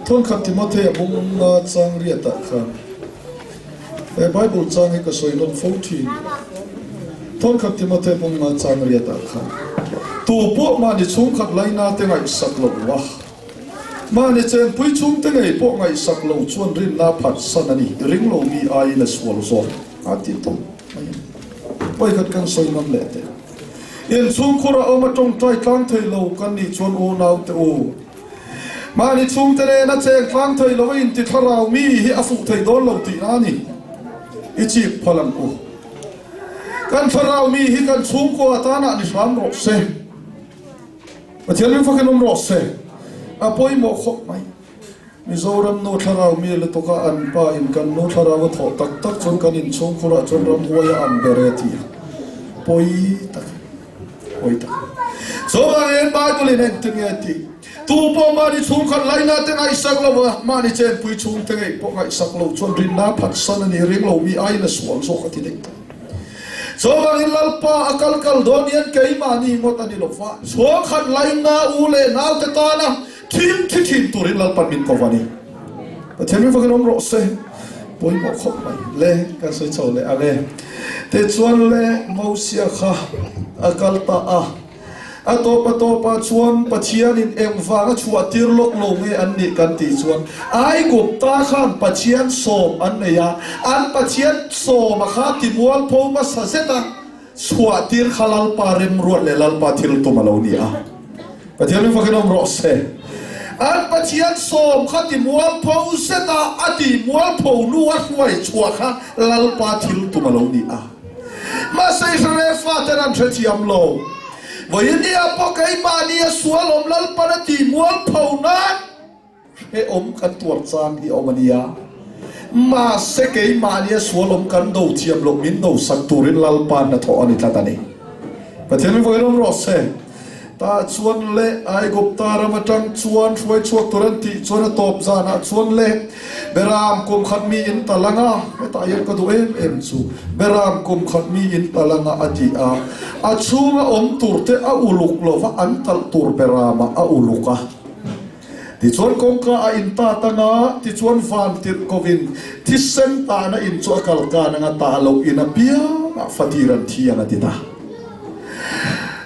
S1: Thawnkhat Timothea bunga chang riatah khan he Bible chang hi ka sawi nawn fo thin. Thawnkhat Timothea bunga chang riatah khan tu pawh mahni chhungkhat laina te ngaihsak lo a, mahni chenpui chhungte ngei pawh ngaihsak lo chuan rinna phatsan a ni, ring lo mi aiin a sual zawk a ti tawp mai a ni. Vawikhat kan sawi nawn leh teh. Inchhungkhur a awm a tawngtai tlang thei lo kan nih chuan unau te u. Mahni chhungte nena cheng tlang thei lo a inti thlarau mi hi a fuh thei dawn lo tihna a ni. I chip phal ang u. Kan thlarau mi hi kan chhungkua atanah ni hram rawh se. Pathian min fakin awm rawh se. A pawimawh khawp mai. Mizoram nu thlarau mi lutuk a an pa in kan nu thlarau a thawh tak tak chuan kan inchhungkhur ah chuan ramhuai a ang ber e tih a pawi tak pawi tak chuvangin Bible in engtin nge tih tu pawh mahni chhungkhat laina te ngaihsak lo a mahni chenpui chhungte ngei pawh ngaihsak lo chuan rinna phatsan a ni ring lo mi aiin a sual zawk a ti daih tawh chuvangin Lalpa a kal kal dawn hian keimahni ngawt a ni lo va chhungkhat laina u leh naute tana Thim thi thin turin Lalpan min ko va ni. Pathian min fakin awm rawh se. Pawimawh khawp mai le kan sawi chho leh ang e. Tichuan le Mosia kha a kal ta a. A tawp a tawpah chuan Pathianin engvang a chhuah tir lawk lo nge an nih kan tih chuan Aigupta khan Pathian sawm an nei a, an Pathian sawma kha timualpho hmasa zet a. Chhuah tir kha Lalpa remruat leh Lalpa thil tum a lo ni a. Pathian min fakin awm rawh se. An Pathian sawm kha ti mualpho zet a, a ti mualpho nu a hruai chhuah kha Lalpa thil tum a lo ni a. Mahse Israel faten an hrethiam lo. Vawiin nia pawh keimahni a sual awm Lalpan a ti mualpho nan. Hrehawm kan tuar chang hi a awm a nia. Mahse keimahnia sual awm kan do thiam loh min do sak turin Lalpa hnathawh a ni tlat a ni. Pathian min vawiin awm rawh se. Tah chuan le Aigupta ram atang chuan hruai chhuak tur an tih chuan a tawp zanah chuan le Beram kum khat mi in tal anga, hetah hian ka duh em em chu Beram kum khat mi in tal anga a ti a, a chhunga awm tur te a uluk lova an talh tur Beramah a uluk a. Tichuan kawngka a in tat anga, tichuan van tirh kovin thisen tahna in chu a kal kan anga tah loh in apiangah fatir an thi ang a ti ta.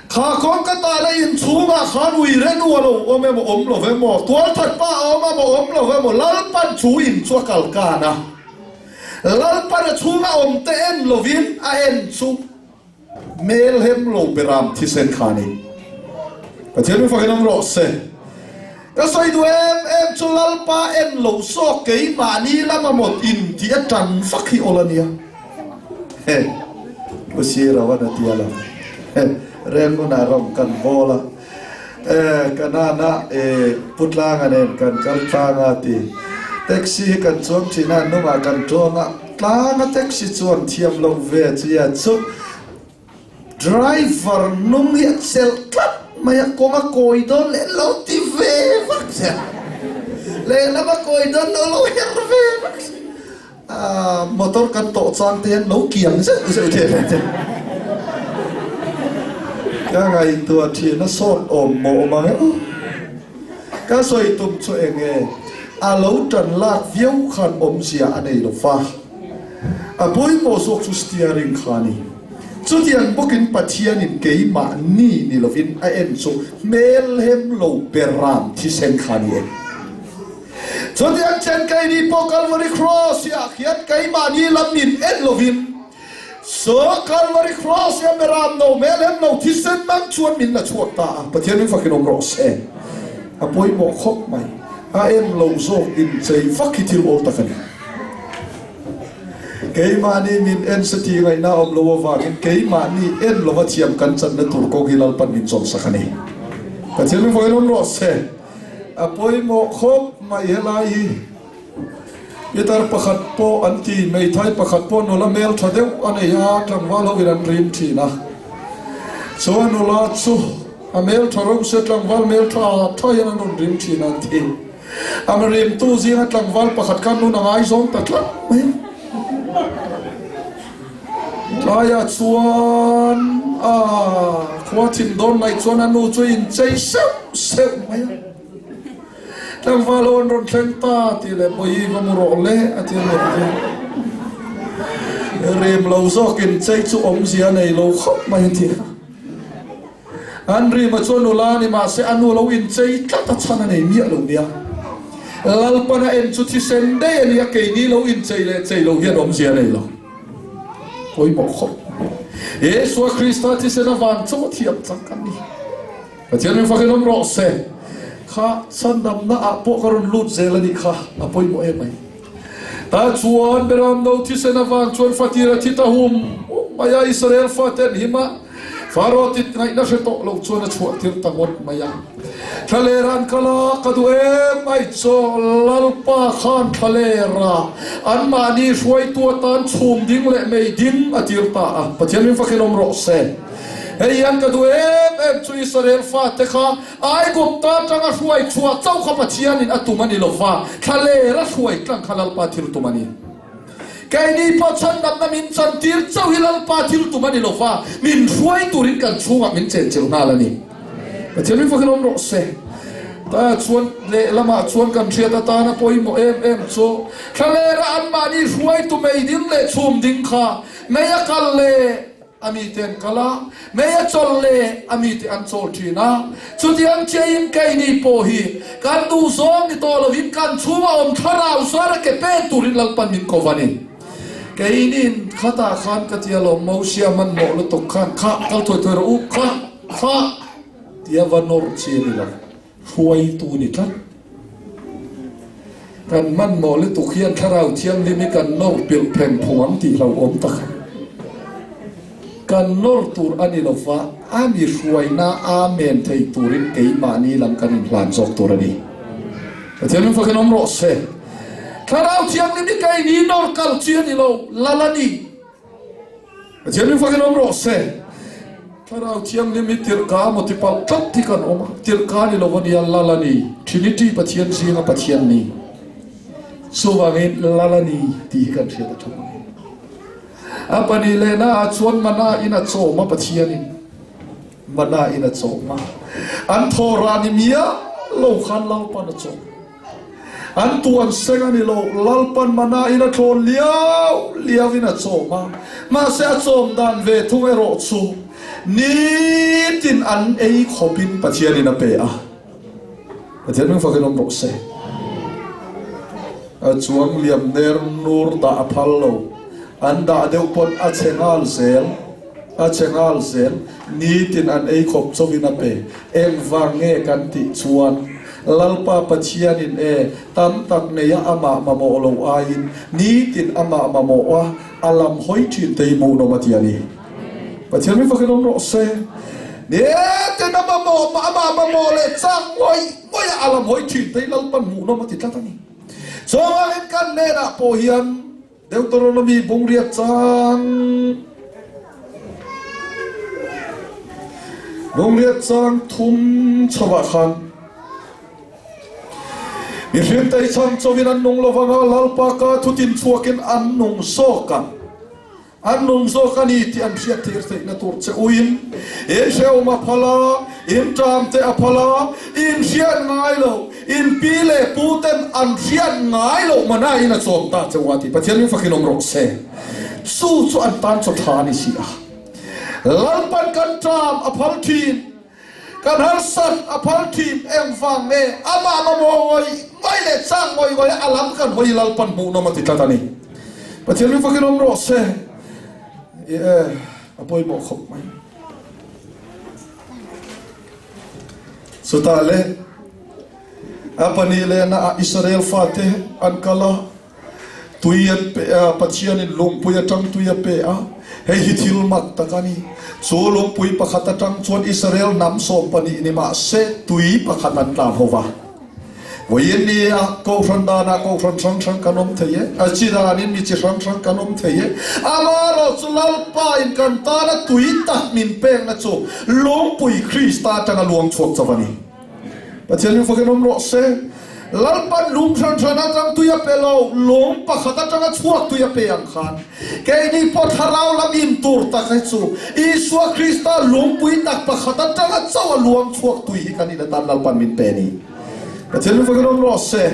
S1: Kha kawngka tahna in chhungah khan ui renu a lo awm emaw awm lo emaw, tualthat pa a awm emaw awm lo emaw Lalpan chu in chu a kal kan a, Lalpan a chhunga awm te en lovin a en chu. Hmel hem lo beram thisen kha ni. Pathian min fakin awm rawh se. Ka sawi duh em em chu Lalpa en lo zawk keimahni lama mawt in tih a tan vak hi awl a nia. He Pu Sir a van a tia lo. He Rengunah rawng kan bawl a. E Kanana e Pu Tlanga nen kan kal tlang a ti. Taxi hi kan chuang thin a, hnungah kan tuang a. Tlanga taxi chuan thiam lo ve chia chu driver hnung hi a chelh tlat mai a, kawng a kawi dawn leh lo ti ve vak che a, lehlam a kawi dawn lo lo her ve vak che a, motor kan tawh chang te hian lo kiang zeuh zeuh thei ve che. Ka ngaihtuah thin a sawt awm mawh mang e aw. Ka sawi tum chu eng nge? A lo tan lak viau khan awmzia a nei lo va. A pawimawh zawk chu steering kha a ni. Chutiang bawkin Pathianin keimahni ni lovin a en chu hmelhem lo beram thisen kha a ni e. Chutiang chen keini pawh Calvary Cross hi ah khian keimahni lam min en lovin, Saw Kalvari Kraws hian beram no hmel hem lo thisen mang chuan min la chhuak ta a, Pathian min fakin awm rawh se. A pawimawh khawp mai. A en lo zawk inchei vak hi thil awl tak a ni. Keimahni min en se tih ngaihna awm lo avangin keimahni en lova thiam kan channa tur kawng hi Lalpan min chawlhsak a ni. Pathian min fakin awm rawh se. A pawimawh khawp mai helai hi. Pitar pakhat pawh an ti, hmeithai pakhat pawh nula hmel tha deuh a nei a, tlangval ho in an rim thin a. Chu a nula chu a hmel tha reuh se tlangval hmel tha tha hian an rawn rim thin a an ti. A rimtu zinga tlangval pakhat khan nun a ngaizawng ta tlat mai a. Tlaiah chuan a khua thim dawn mai chuan a nu chu inchei seuh seuh mai a. Tlangval ho an rawn thleng ta tih leh Bawihi va mu rawh le a ti a rawn ti a. Rem lo zawkin chei chu awmzia a nei lo khawp mai a ti a. An rima chu a nula a ni mahse a nu lo inchei tlat a chhan a nei miah lo nia. Lalpan a en chu thisen daih a ni a, keini lo inchei leh chei lo hian awmzia a nei lo. Pawimawh khawp mai. Isua Krista thisen avang chu a thiam chak a ni. Pathian min fakin awm rawh se. Kha chhandamna ah pawh ka rawn lut zel a nih kha a pawimawh em mai. Tah chuan Beram no thisen avang chuan fatir a thi ta hum hum mai a, Israel fate an him a, Pharaoh tit ngaihna hre tawh lo chuan a chhuah tir ta ngawt mai a. Thlaler an kal a, ka duh em mai chaw Lalpa khan thlaler a, anmahni hruaitu atan chhum ding leh mei ding a tir ta a, Pathian min fakin awm rawh se. Hei hian ka duh em em chu Israel fate kha Aigupta atanga hruai chhuah chauh kha Pathianin a tum a ni lo va, thlaler a hruai tlang kha Lalpa thil tum a ni. Keini pawh chhandamna min chantir chauh hi Lalpa thil tum a ni lo va, min hruai turin kan chhungah min chenchilh nghal a ni. Pathian min fakin awm rawh se. Taiah chuan lehlamah chuan kan hriat atana pawimawh em em chu thlalera anmahni hruaitu mei ding leh chhum ding kha mei a kal leh A mite an kal a, mei a chawl le a mite an chawl thin a. Chutiang chiahin keini pawh hi kan duhzawng ni tawh lovin kan chhunga awm thlarau zuar a ke pen turin Lalpan min ko va ni. Keinin khatah khan ka ti alawm Mosia hmanhmawh lutuk khan kha kal thuai thuai rawh u kha kha tia va nawr chi a ni lo. Hruaitu ni tlat. Kan hmanhmawh lutuk hian Thlarau Thianghlim hi kan nawr pilh pheng phung ang tih hlauhawm tak a ni. Kan nawr tur a ni lova, a mi hruaina Amen thei turin keimahni lam kan inhlan zawk tur a ni. Pathian min fakin awm rawh se. Thlarau Thianghlim hi keini nawr kal chi a ni lo, lal a ni. Pathian min fakin awm rawh se. Thlarau Thianghlim hi tirhka emaw ti palh tlat hi kan awm a, tirhka ni lo a nia, Lal a ni, Trinity Pathian zinga Pathian ni. Chuvangin Lal a ni tih hi kan hriat a tha mai. A pahnih lehna ah chuan mana in a chawm a Pathianin mana in a chawm a, an thawhrah ni miah lo khan Lalpan a chawm. An tuan seng a ni lo, Lalpan mana in a thlawn liau liau in a chawm a, mahse a chawm dan ve thung erawh chu nitin an ei khawp in Pathian in a pe a. Pathian hming fakin awm rawh se. A chuang liam ner nur dah a phal lo, an dah deuh pawn a chhe nghal zel, a chhe nghal zel, nitin an ei khawp chauhin a pe. Engvang nge kan tih chuan Lalpa Pathianin e tam tak neia amah mamawh lo aiin nitin amah mamawh a, a lam hawi thin te hi hmuhnawm a ti a ni. Pathian mi fakin awm rawh se. Nitin a mamawh amah mamawh leh chak ngawih ngawih a, a lam hawi thin te hi Lalpan hmuhnawm a ti tlat a ni. Chuvangin kan hnenah pawh hian Deuteronomy bungriat chang bungriat chang thum chhovah khan mihring te hi chhang chauhin an nung lovang a, Lalpa ka thutin chhuakin an nung zawk a. An nung zawk a ni tih an hriat thir theihna tur che uin in hrehawm a phal a, in ṭam te a phal a, in hriat ngai lo, in pi leh pu ten an hriat ngai loh mana in a chawm ta che u a ti. Pathian min fakin awm rawh se. Chu chu an tan chaw ṭha a ni si a. Lalpan kan ṭam a phal ṭhin. Kan harsat a phal ṭhin engvang nge amah mamawh ngawih ngawih leh chak ngawih ngawih a lam kan hawi Lalpan hmuhnawm a ti tlat a ni. Pathian min fakin awm rawh se. I e, a pawimawh khawp mai. Chutah leh a pahnih lehna ah Israel fate an kal a. Tui an pe a, Pathianin lungpui atang tui a pe a, hei hi thil mak tak a ni. Chu lungpui pakhat atang chuan Israel hnam 12 ni mah se tui pakhat an tlan ho va. Vawiin ni a Kohhran danah Kohhran hrang hrang kan awm thei e, a chi danin mi chi hrang hrang kan awm thei e. Amaherawh chu Lalpa in kan tana tui tak min pekna chu lungpui Krista atanga luang chhuak chauh a ni. Pathian in fakin awm rawh se. Lalpan lung hran hran atang tui a pe lo, lung pakhat atanga chhuak tui a pe ang khan keini pawh thlarau lam in tur tak hi chu Isua Krista lungpui tak pakhat atanga chauh a luang chhuak tui hi kan in atan Lalpan min pe a ni. Pathian in fakin awm rawh se.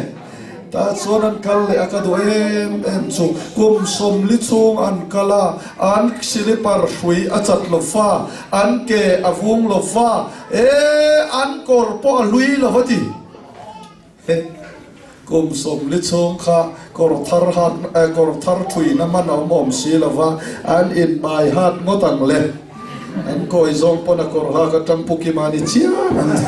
S1: Tah chuan an kal leh a ka duh em em chu kum 40 chhung an kal a, an silipar hrui a chat lo va, an ke a vung lo va, E, an kawr pawh a hlui lo va ti. He, kum 40 chhung kha kawr thar hat, eh, kawr thar thuina man a awm awm si lo va, an inhmai hat ngawt ang le. An kawi zawng pawn a kawr hak atang Pu Kima ni chiang an ti.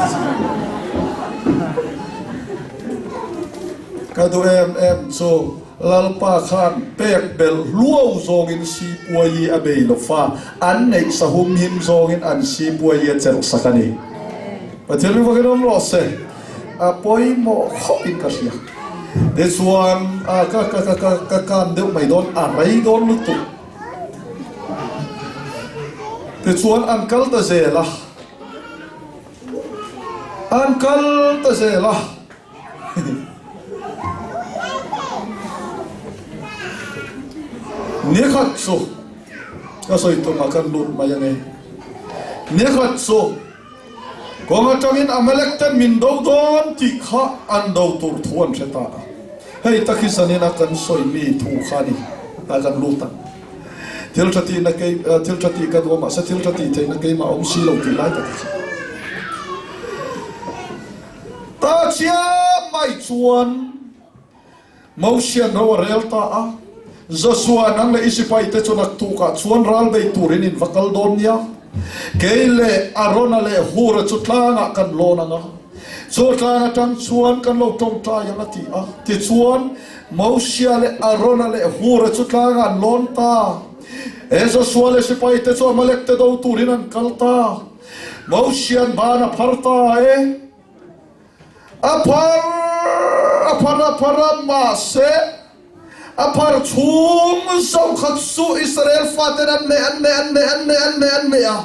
S1: Ka duh em em chu Lalpa khan pek belh hluau zawngin sipuai a bei lo fa, an neih sahum him zawngin an sipuai a chelh sak a ni. Pathian mi vakin awm rawh se, a pawimawh khawp in ka hria. Tichuan, a ka ka ka ka ka kan deuh mai dawn, a rei dawn lutuk. Tichuan an kal ta zel a, an kal ta zel a. Nikhat chu ka sawi tumah kan lut mai ange. Nikhat chu kawng atangin Amalek ten min do dawn tih kha an do tur thu an hre ta a. Hei tak hi zanina kan sawi mi thu kha a ni a kan lut ang. Thil tha tihna kei thil tha tih ka duh a mahse thil tha tih theihna keimah a awm si lo tih lai tak hi chu. Ta chiah mai chuan Mosian ro a rel ta a, Joshua nang leh i sipaite chu naktukah chuan ral bei turin in va kal dawn nia. Kei leh Arona leh Hura chu tlangah kan lawn ang a, chu tlang atang chuan kan lo tawngtai ang a ti a. Tichuan, Mosia leh Arona leh Hura chu tlangah an lawn ta. E Joshua leh sipaite chu Amalek te do turin an kal ta. Mosian ban a phar ta e. A phar, a phar, a phar a, mahse a phar chhung zo khat chu Israel faten an hmeh, an hmeh, an hmeh, an hmeh, an hmeh, an hmeh a.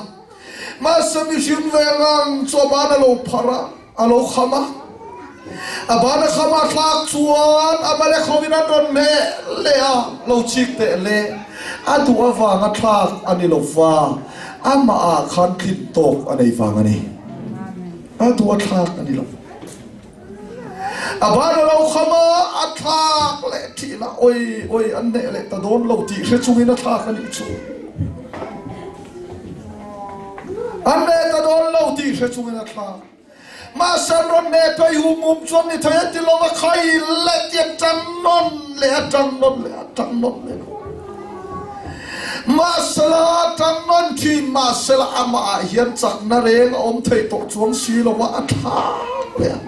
S1: Mahse mihring ve ngang chu a ban a lo phar a, a lo kham a. A ban a kham a thlak chuan Amalek hovin an rawn hmeh leh a, lo chik teh le. A duh avanga thlak a ni lo va, amah ah khan tlin tawk a nei vang a ni. A duh a thlak a ni lo. A ban a lo kham a, a thlak leh thin a, oi oi an hneh leh ta dawn lo tih hre chungin a thlak a nih chu. An hneh ta dawn lo tih hre chungin a thlak. Mahse an rawn hneh phei hum hum chuan ni thei a ti lo a, khai leh tih a tan nawn leh a tan nawn leh a tan nawn leh. Mahsela a tan nawn thin, mahsela amah ah hian chakna reng a awm theih tawh chuang si lo a, a thlak leh a.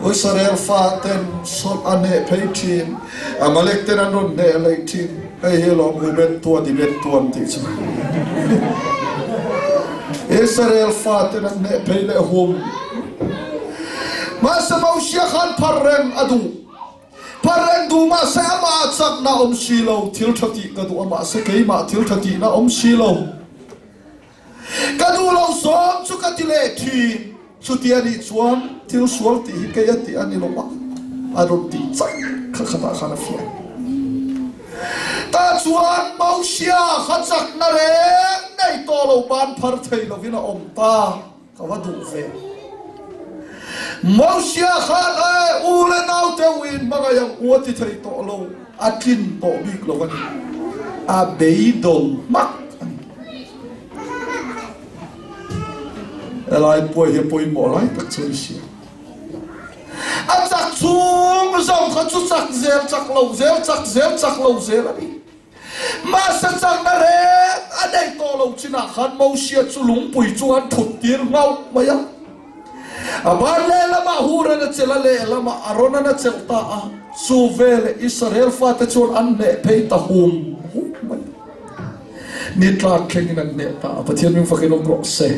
S1: Israel faten sawlh a hneh phei thin, Amalek ten an rawn hneh leh thin. Hei hi lawm Huben tuan i bet tuan tih chu. Israel faten an hneh phei leh hum. Mahse Mosia khan phar reng a duh. Phar reng duh mahse amah ah chakna awm si lo, thil tha tih ka duh a mahse keimah thil tha tihna awm si lo. Ka duh lo zawng chu ka ti leh thin. Chuti a nih chuan thil sual tih hi kei a tih a ni lo a, a rawn tih chaih kha khatah khan a fiah. Tah chuan Mosia kha chakna reng nei tawh lo ban phar thei lovin a awm ta. Ka va duh ve. Mosia khan e u le naute uin hmangaih ang u a ti thei tawh lo, a tlin tawh bik lo a ni. A beidawng hmak a ni. Helai puai hi a pawimawh lai tak chu a ni si a. A chak chhung zawng kha chu chak zel chak lo zel chak zel chak lo zel a ni. Mahse chakna reng a nei tawh lo chinah khan Mosia chu lungpui chu an thut tir nghauh mai a. A ban lehlamah Huran a chelh a, lehlamah Aronan a chelh ta a. Chu veleh Israel fate chuan an hneh phei ta hum hum mai. Ni tlak thlengin an hneh ta a, Pathian min fakin awm rawh se.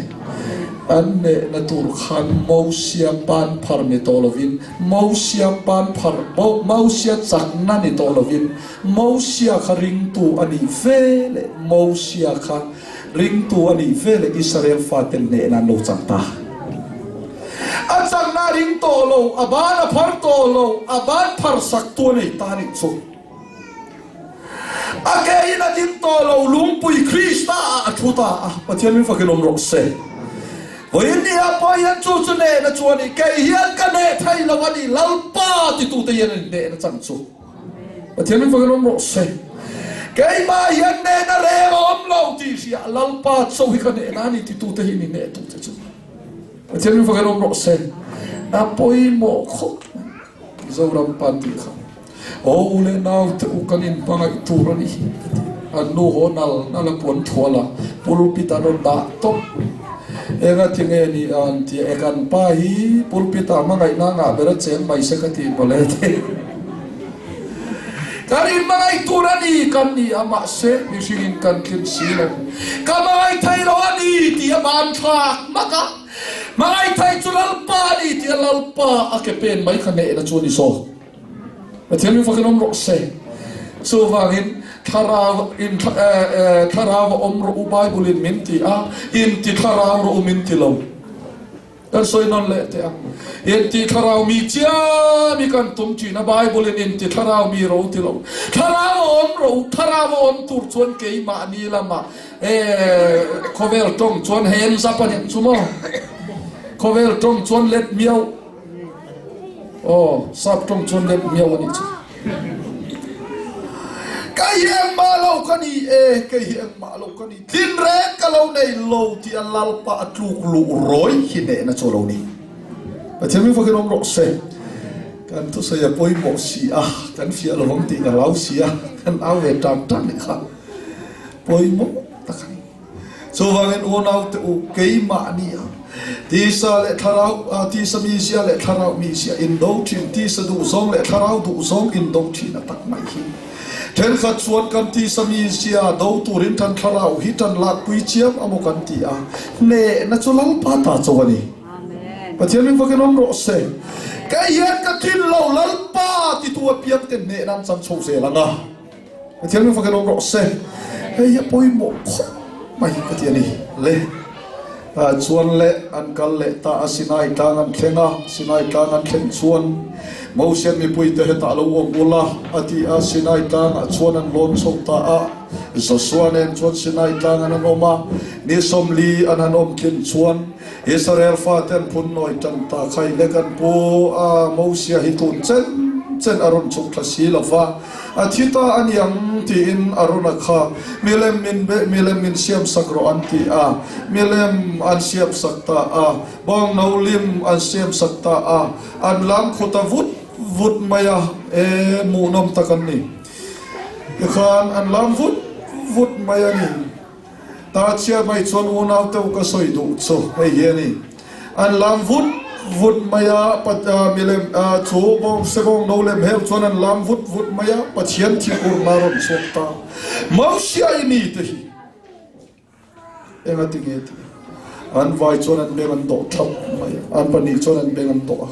S1: An hnehna tur khan Mosia ban phar ni tawh lovin, Mosia ban phar, Mosia chakna ni tawh lovin, Mosia kha ringtu a nih ve leh Mosia kha ringtu a nih ve leh Israel faten hnehna an lo chang ta. A chakna a ring tawh lo, a ban a phar tawh lo, a ban phar saktu a nei ta nih chu. A ke in a ding tawh lo, lungpui Krista ah a thu ta a, Pathian min fakin awm rawh se. Vawiin ni ah pawh hian chu chu hnehna chu a ni, kei hian ka hneh thei lo a ni, Lalpa titute hian an hnehna chang chu. Pathian min fakin awm rawh se. Keimah hian hnehna reng a awm lo tih hria Lalpa cho hi ka hnehna a ni titute hi ni hnehtute chu. Pathian min fakin awm rawh se. A pawimawh khawp mai. Mizoram pan tih kha. Aw u leh nau te u kan inhmangaih tur a ni hi ka ti. An nu haw nal nal a puan thual a, pulpit an rawn dah tawp. Enga ti nge ni a an ti a, e kan pa hi pulpit ah hmangaihna ngah ber a cheng mai se ka ti mawle ti. Kan inhmangaih tur a ni kan ni a, mahse mihring in kan tlin si lo. Ka hmangaih thei lo a ni tih a ban thlak hmak a, hmangaih thei chu Lalpa a ni tih a Lalpa a ke pen mai kha hnehna chu a ni zawk. Pathian min fakin awm rawh se. Chuvangin thlarau in thlarau a awm rawh u Bible in min ti a, in ti thlarau rawh u min ti lo. Kan sawi nawn leh teh ang. In ti thlarau mi chiam hi kan tum thin a, Bible in in ti thlarau mi rawh u ti lo. Thlarau a awm rawh u, thlarau a awm tur chuan keimahni lamah khawvel tawng chuan hands up a nih chu maw? Khawvel tawng chuan let miau. Aw, sap tawng chuan let miau a nih chu. Kei hi engmah lo ka ni e, kei hi engmah lo ka ni, tlin reng ka lo nei lo tih a Lalpa a tluk luh rawi hi hnehna chu a lo ni. Pathian min fakin awm rawh se. Kan thusawi a pawimawh si a, kan fiah lo vang tih ka hlau si a, kan au ve tan tan nih kha pawimawh tak a ni. Chuvangin unaute u, keimah nia tisa leh thlarau, tisa mizia leh thlarau mizia indo thin, tisa duhzawng leh thlarau duhzawng indo thin a tak mai hi. Thenkhat chuan kan tisa mizia do turin kan thlarau hi tan lakpui chiam a maw kan ti a, hnehna chu Lalpa ta cho a ni. Pathian min fakin awm rawh se. Kei hian ka thin lo Lalpa titu apiangte hnehna an chang chho zel ang a. Pathian min fakin awm rawh se. Hei hi a pawimawh khawp mai ka ti a ni. Le. Tah chuan le an kal leh ta a, Sinai tlang an thleng a, Sinai tlang an thlen chuan Mosian mipuite hetah lo awm ula a ti a, Sinai tlangah chuan an lawn chho ta a, Josua nen chuan Sinai tlang an han awm a, ni 40 an han awm tlin chuan Israel fate an phun nawi tan ta khai le kan pu a, Mosia hi tun chen chen a rawn chhuk thla si lo va, a thi ta a niang tiin a rawn a kha, milem min be milem min siam sak rawh an ti a, milem an siam sak ta a, bawng no lim an siam sak ta a, an lam khu ta vut vut mai a, e muhnawm tak an ni. Tikhan an lam vut vut mai a ni. Ta chhiar mai chuan unau teuh ka sawi duh chu hei hi a ni. An lam vut vut mai a, milem chu bawng sebawng no lem heu chuan an lam vut vut mai a, Pathian thinurna a rawn chhuak ta. Mosia i mi te hi enga ti nge tih an vai chuan an beng an dawh thap mai a, an pahnih chuan an beng an dawh a.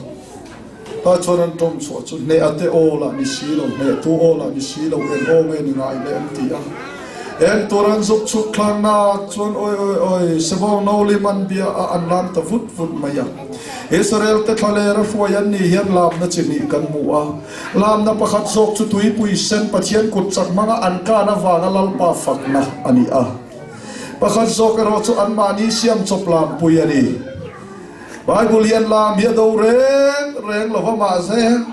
S1: Tah chuan an tawng chhuah chu hneh a te aw lah ni si lo, hneh tu aw lah ni si lo, eng aw nge ni ngai le an ti a. Eng tur an zuk chhuk thlang nak chuan awi awi awi, Sebawng no lim an bia a, an lam ta vut vut mai a. Israel te thlaler a hruai an nih hian lamna chi hnih kan hmu a. Lamna pakhat zawk chu tuipui sen Pathian kut chak hmanga an kan avanga Lalpa fakna a ni a. Pakhat zawk erawh chu anmahni siam chawp lampui a ni. Bible hian lam hi a do reng reng lo va, mahse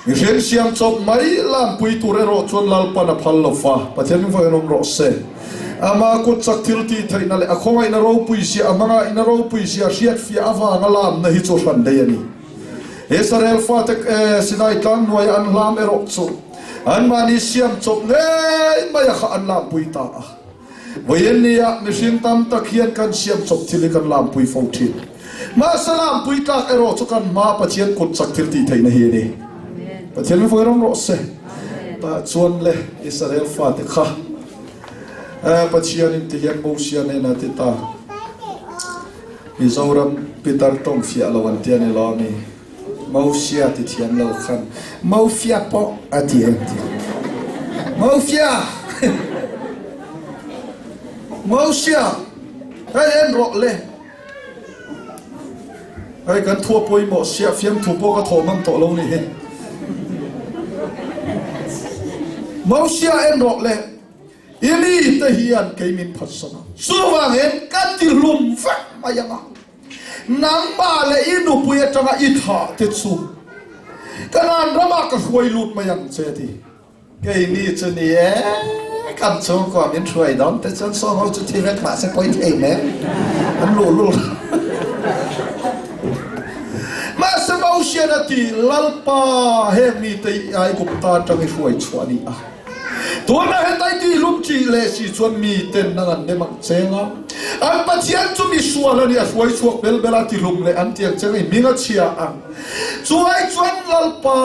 S1: mihring siam chawp mai lampui tur erawh chuan Lalpan a phal lo va, Pathian min vawiin awm rawh se. Ama kut chak thil tih theihna leh a khawngaihna ropui zia, a hmangaihna ropui zia hriatfiah avanga lamna hi chu hran daih a ni. Israel fate Sinai tlang hnuaia an hlam erawh chu anmahni siam chawp ngei mai a kha an lampui ta a. Vawiin nia mihring tam tak hian kan siam chawp thil hi kan lampui fo thin. Mahse lampui tlak erawh chu kan hma Pathian kut chak thil tih theihna hi a ni. Pathian min vawi ram rawh se. Tah chuan le Israel fate kha Pathianin ti hian Mosia hnenah a ti ta. Mizoram Peter tawng fiah lo an ti a ni lo ami? Mofia ti thiam lo khan Mofia pawh a ti em ti Mofia Mofia hei en rawh le hei kan thua pawimawh sia fiamthu pawh ka thawh hman tawh lo ni hi Mofia en rawh le i mi te hian kei min phatsan a chuvangin ka ti hlum vek mai ang a. Nangmah leh i nupui atanga i thah te chu Kanaan ramah ka hruai lut mai ang che ti. Keini chu ni e, kan chhungkua min hruai dawn te chuan saw ho chu thi vek mah se pawi thei mek an luh lul. Mahse Mosian a ti, Lalpa, heng mite i Aigupta atang i hruai chhuah a ni a. Tunah hetai tih hlum ṭih leh si chuan miten nang an nem ang cheng a, an Pathian chu mi sual a ni, a hruai chhuak bel bel a, ti hlum leh an ti ang cheng a, i hming a chhia ang. Chu ai chuan Lalpa,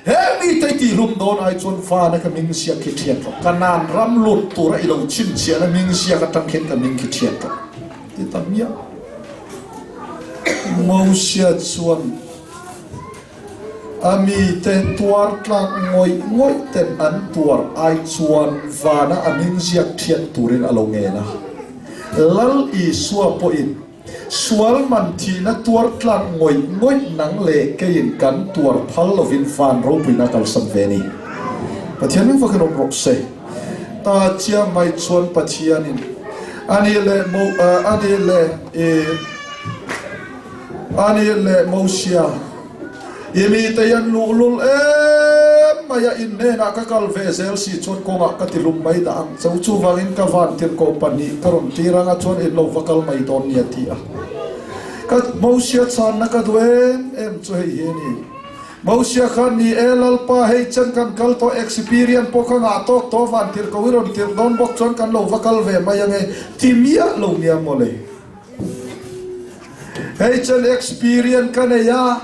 S1: he mite i tih hlum dawn ai chuan vana ka hming ziak khi ṭhiat rawh, Kanaan ram lut tura i lo chhinchhiahna hming ziak aṭang khian ka hming khi ṭhiat rawh, ti ta miah. Mosia chuan. A mite tuar tlak ngawih ngawih ten an tuar ai chuan vana a hming ziak thiat turin a lo ngen a. Lal Isua pawhin, Sual man thihna tuar tlak ngawih ngawih nang leh keiin kan tuar phal lovin van ropuina a kalsan ve a ni. Pathian min vakin awm rawh se. Ta chiang mai chuan Pathianin a nih leh Mo, a nih leh i. A nih leh Mosia, i mite hi an luhlul em mai a, in hnenah ka kal ve zel si chuan kawngah ka ti hlum mai dah ang cho, chuvangin ka van tirhkoh pahnih ka rawn tir ang a, chuan in lo va kal mai dawn nia ti a. Ka Mosia chhanna ka duh em em chu hei hi a ni. Mosia khan ni e, Lalpa, hei chen kan kal tawh, experience pawh ka ngah tawk tawh, van tirhkoh i rawn tirh dawn bawk chuan kan lo va kal ve mai ange, ti miah lo nia mawle. Hei chen experience ka nei a,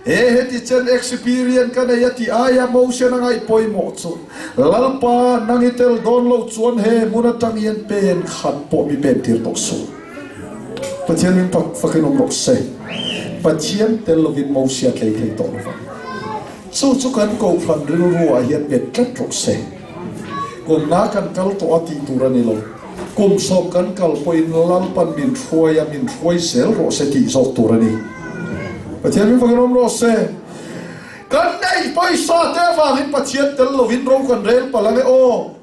S1: he heti chen experience ka nei a tih aia motion a ngaih pawimawh chu Lalpa nang i tel dawn lo chuan he hmun atang hian pen khat pawh mi pen tir tawh suh. Pathian min fak fakin awm rawh se. Pathian tel lovin Mosia tlei thei tawh lovang. Chu chu kan kohhran rilru ah hian bet tlat rawh se. Kumna kan kal tawh a tih tur a ni lo. Kum sawm kan kal pawhin Lalpan min hruai a, min hruai zel rawh se tih zawk tur a ni. Pathian min fakin awm rawh se. Kan neih pawisa te avangin Pathian tel lovin ro kan rel palh ang e aw.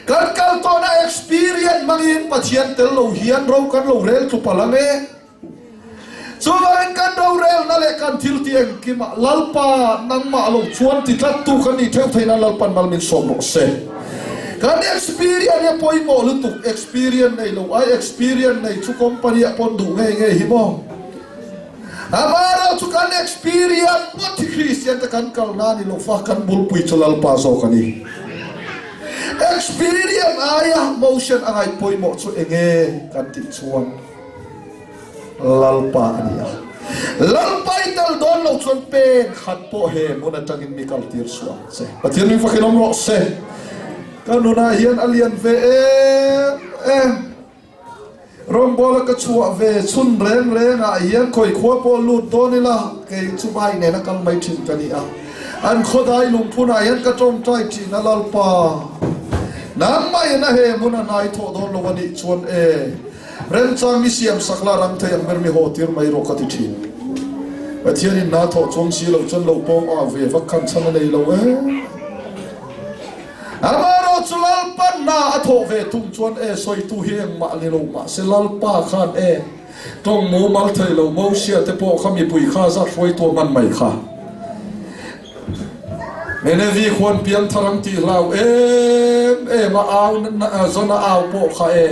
S1: Kan kal tawhna experience hmangin Pathian tel lo hian ro kan lo rel tlu palh ang e. Chuvangin kan rorelna leh kan thil tih engkimah Lalpa nangmah lo chuan ti tlattu kan nih theuh theihna Lalpan mal min sawm rawh se. Kan experience hi a pawimawh lutuk, experience nei lo ai experience nei chu company ah pawn duh ngei ngei hi maw? Amaherawh chu kan experience ngawt hi Kristian te kan kalna a ni lo fa, kan bulpui chu Lalpa zawk a ni. Experience aia motion a ngaih pawimawh chu enge kan tih chuan Lalpa a ni a. Lalpa i tel dawn lo chuan pen khat pawh he hmun atangin mi kal tir suah ang che. Pathian min fakin awm rawh se. Ka nunah hian a lian ve em em. Rawngbawla ka chhuah ve chhun reng reng ah hian khawi khua pawh lut dawn ila kei chu bike nena kal mai thin ka ni a. An khawdai lungphun ah hian ka tawngtai thin a Lalpa nangmah in a he hmun a hnai thawh dawn lo a nih chuan e remchang mi siam sak la ram thei ang ber mi haw tir mai rawh ka ti thin. Pathian in hna thawh chuang si lo chuan lo pawng au ve vak khan chhan a nei lo e. Amaherawh chu Lalpa hna a thawh ve thung chuan e sawitu hi engmah ni lo mahse Lalpa khan e tawng mumal thei lo Mosia te pawh kha mipui kha zat hruaitu a hman mai kha. Ninevi khuan piangthar ang tih hlau em em a au Jona au pawh kha e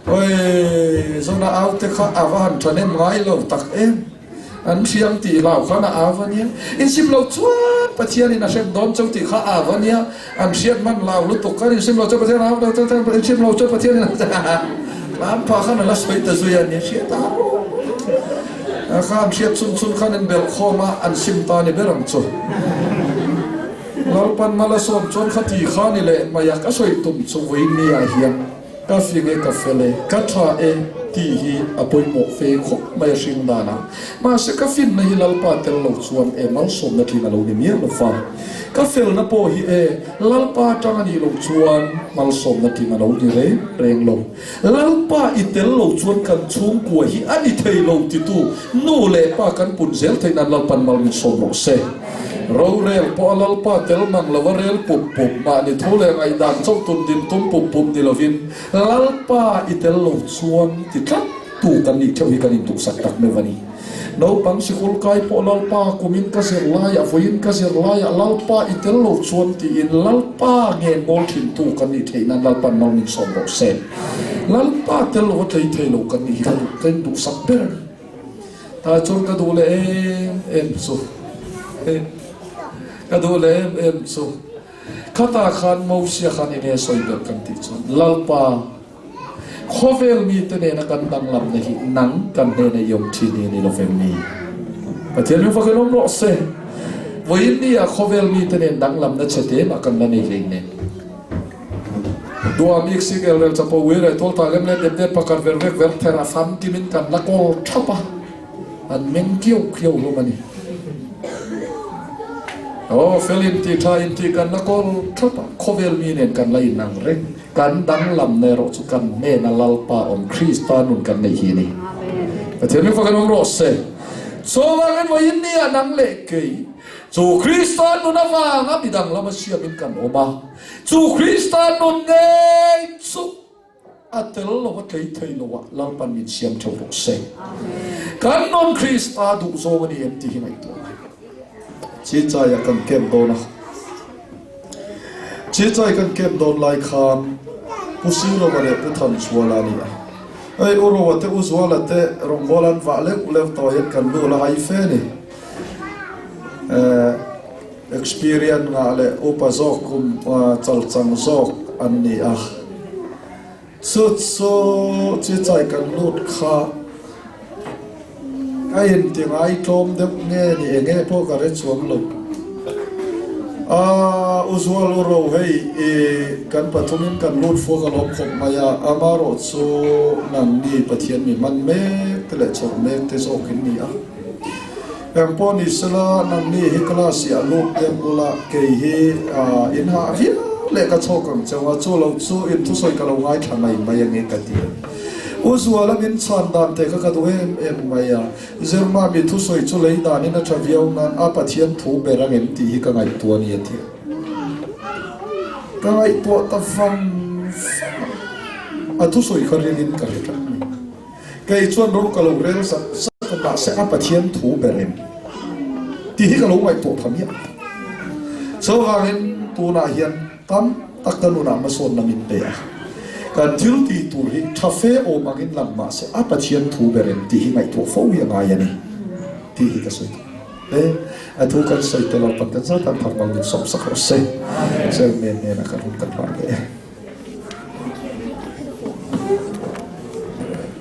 S1: Oi Jona au te kha a va han tha nem ngai lo tak em. An hriam tih hlau khan a au a nia. Insim lo chuan Pathianin a hrem dawn cheu tih kha a au a nia. An hriat hman hlau lutuk khan insim lo chuan Pathian a au lo chuan insim lo chuan Pathianin a tlan phah khan a la sawi ta zui a nia. Hriat a har kha an hriat chhun chhun khan an belh khawm a, an sim ta ni ber ang chu. Lalpan mal a sawm chuan kha ti kha ni leh mai a, ka sawi tum chu vawiin ah hian. Ka fing e, ka fel e, ka tha e tih hi a pawimawh fe khawp mai a hring dan a. Mahse ka finna hi Lalpa tel lo chuan e malsawmna tling a lo ni miah lo fa. Ka felna pawh hi e Lalpa atang a nih loh chuan malsawmna tling a lo ni reng reng lo. Lalpa i tel lo chuan kan chhungkua hi a ni thei lo titu nu leh pa kan pun zel theih nan Lalpan mal min sawm rawh se. Rorel pawh a Lalpa tel mang lova rel pup pup, mahni thu leh ngaihdan chauh tun din tum pup pup ni lovin Lalpa i tel lo chuan ti tlat tu kan nih theuh hi kan induhsak tak meuh a ni. Naupang sikul kai pawh Lalpa kumin ka zir laiah, vawiin ka zir laiah Lalpa i tel lo chuan tiin Lalpa nge ngawl thin tu kan nih theih nan Lalpan mal min sawm rawh se. Lalpa tel lova tlei thei lo kan nih hi ka induhsak ber a ni. Tah chuan ka duh leh em em chu ka duh leh em em chu khatah khan Mosia khan enge sawi ber kan tih chuan Lalpa khawvel mite nena kan danglamna hi nang kan hnena i awm thin hi a ni lovem ni? Pathian min fakin awm rawh se. Vawiin ni ah khawvel mite nen danglamna chhe te mah kan la nei hlei nen. Duam ik sik el rel chapo ui reh tual ta lem lem dep dep pakhat ver vek ver ther a famkim in kan la kawl thap a, an meng kiau kiau hlawm a ni. Aw fel in ti tha in ti kan la kawl thap a, khawvel mi nen kan la in ang reng, kan danglam na erawh chu kan hnena Lalpa awm Krista nun kan neih hi a ni. Pathian min fak in awm rawh se. Chuvangin vawiin ni ah nang leh kei chu Krista nun avanga midang lama siamin kan awm a, Chu Krista nun ngei chu a tel lo a tlei thei lo a Lalpan min siam theuh rawh se. Kan nun Krista duh zawng a ni em tih hi ngaihtuah a. Chichai ah kan camp dawn a. Chichai kan camp dawn lai khan Pu Sirova leh Pu Thanchuala a ni a. Hei U Roa te U Zuala te rawngbâwl an vah leuh leuh tawh hian kan lu la hai fe a ni. Eh. Experience ngah leh upa zawk kum chalchang zawk an ni a, chu chu chichai kan lut kha ka inti ngaitlawm deuh nge ni eng nge pawh ka hre chuang lo. A u Zual u Ro hei i kan pathumin kan lut fuak a lawm khawp mai a, amarawh chu nangni Pathian mi hman mek te leh chawrh mek te zawk in ni a. Eng pawh ni sela, nangni hi class-i a lut deuh ula, kei hi in hah viau. leh ka chhawk ang cheu a, chu lo chu in thusawi ka lo ngaithla mai mai ange ka ti a. U Zuala min chhan dan te kha ka duh em em mai a, Zirma mi thusawi chu lei danin a tha viau nan a Pathian thu ber angem tih hi ka ngaihtuah a ni a ti a. Ka ngaihtuah ta vang vang a, a thusawi kha rilin ka hre tlat mai. Kei chuan ro ka lo rel zak zak a, mahse a Pathian thu ber em tih hi ka lo ngaihtuah pha miah. Chuvangin tunah hian tam tak ka nunah hmasawnna min pe a, kan thil tih tur hi tha fe awm angin lang mahse a Pathian thu ber em tih hi ngaihtuah fo hi a ngai a ni tih hi ka sawi duh. E, a thu kan sawi tel lo pan kan zat an phak mang min sawmsak rawh se. Chairman hnenah kan hun kan hlan leh e.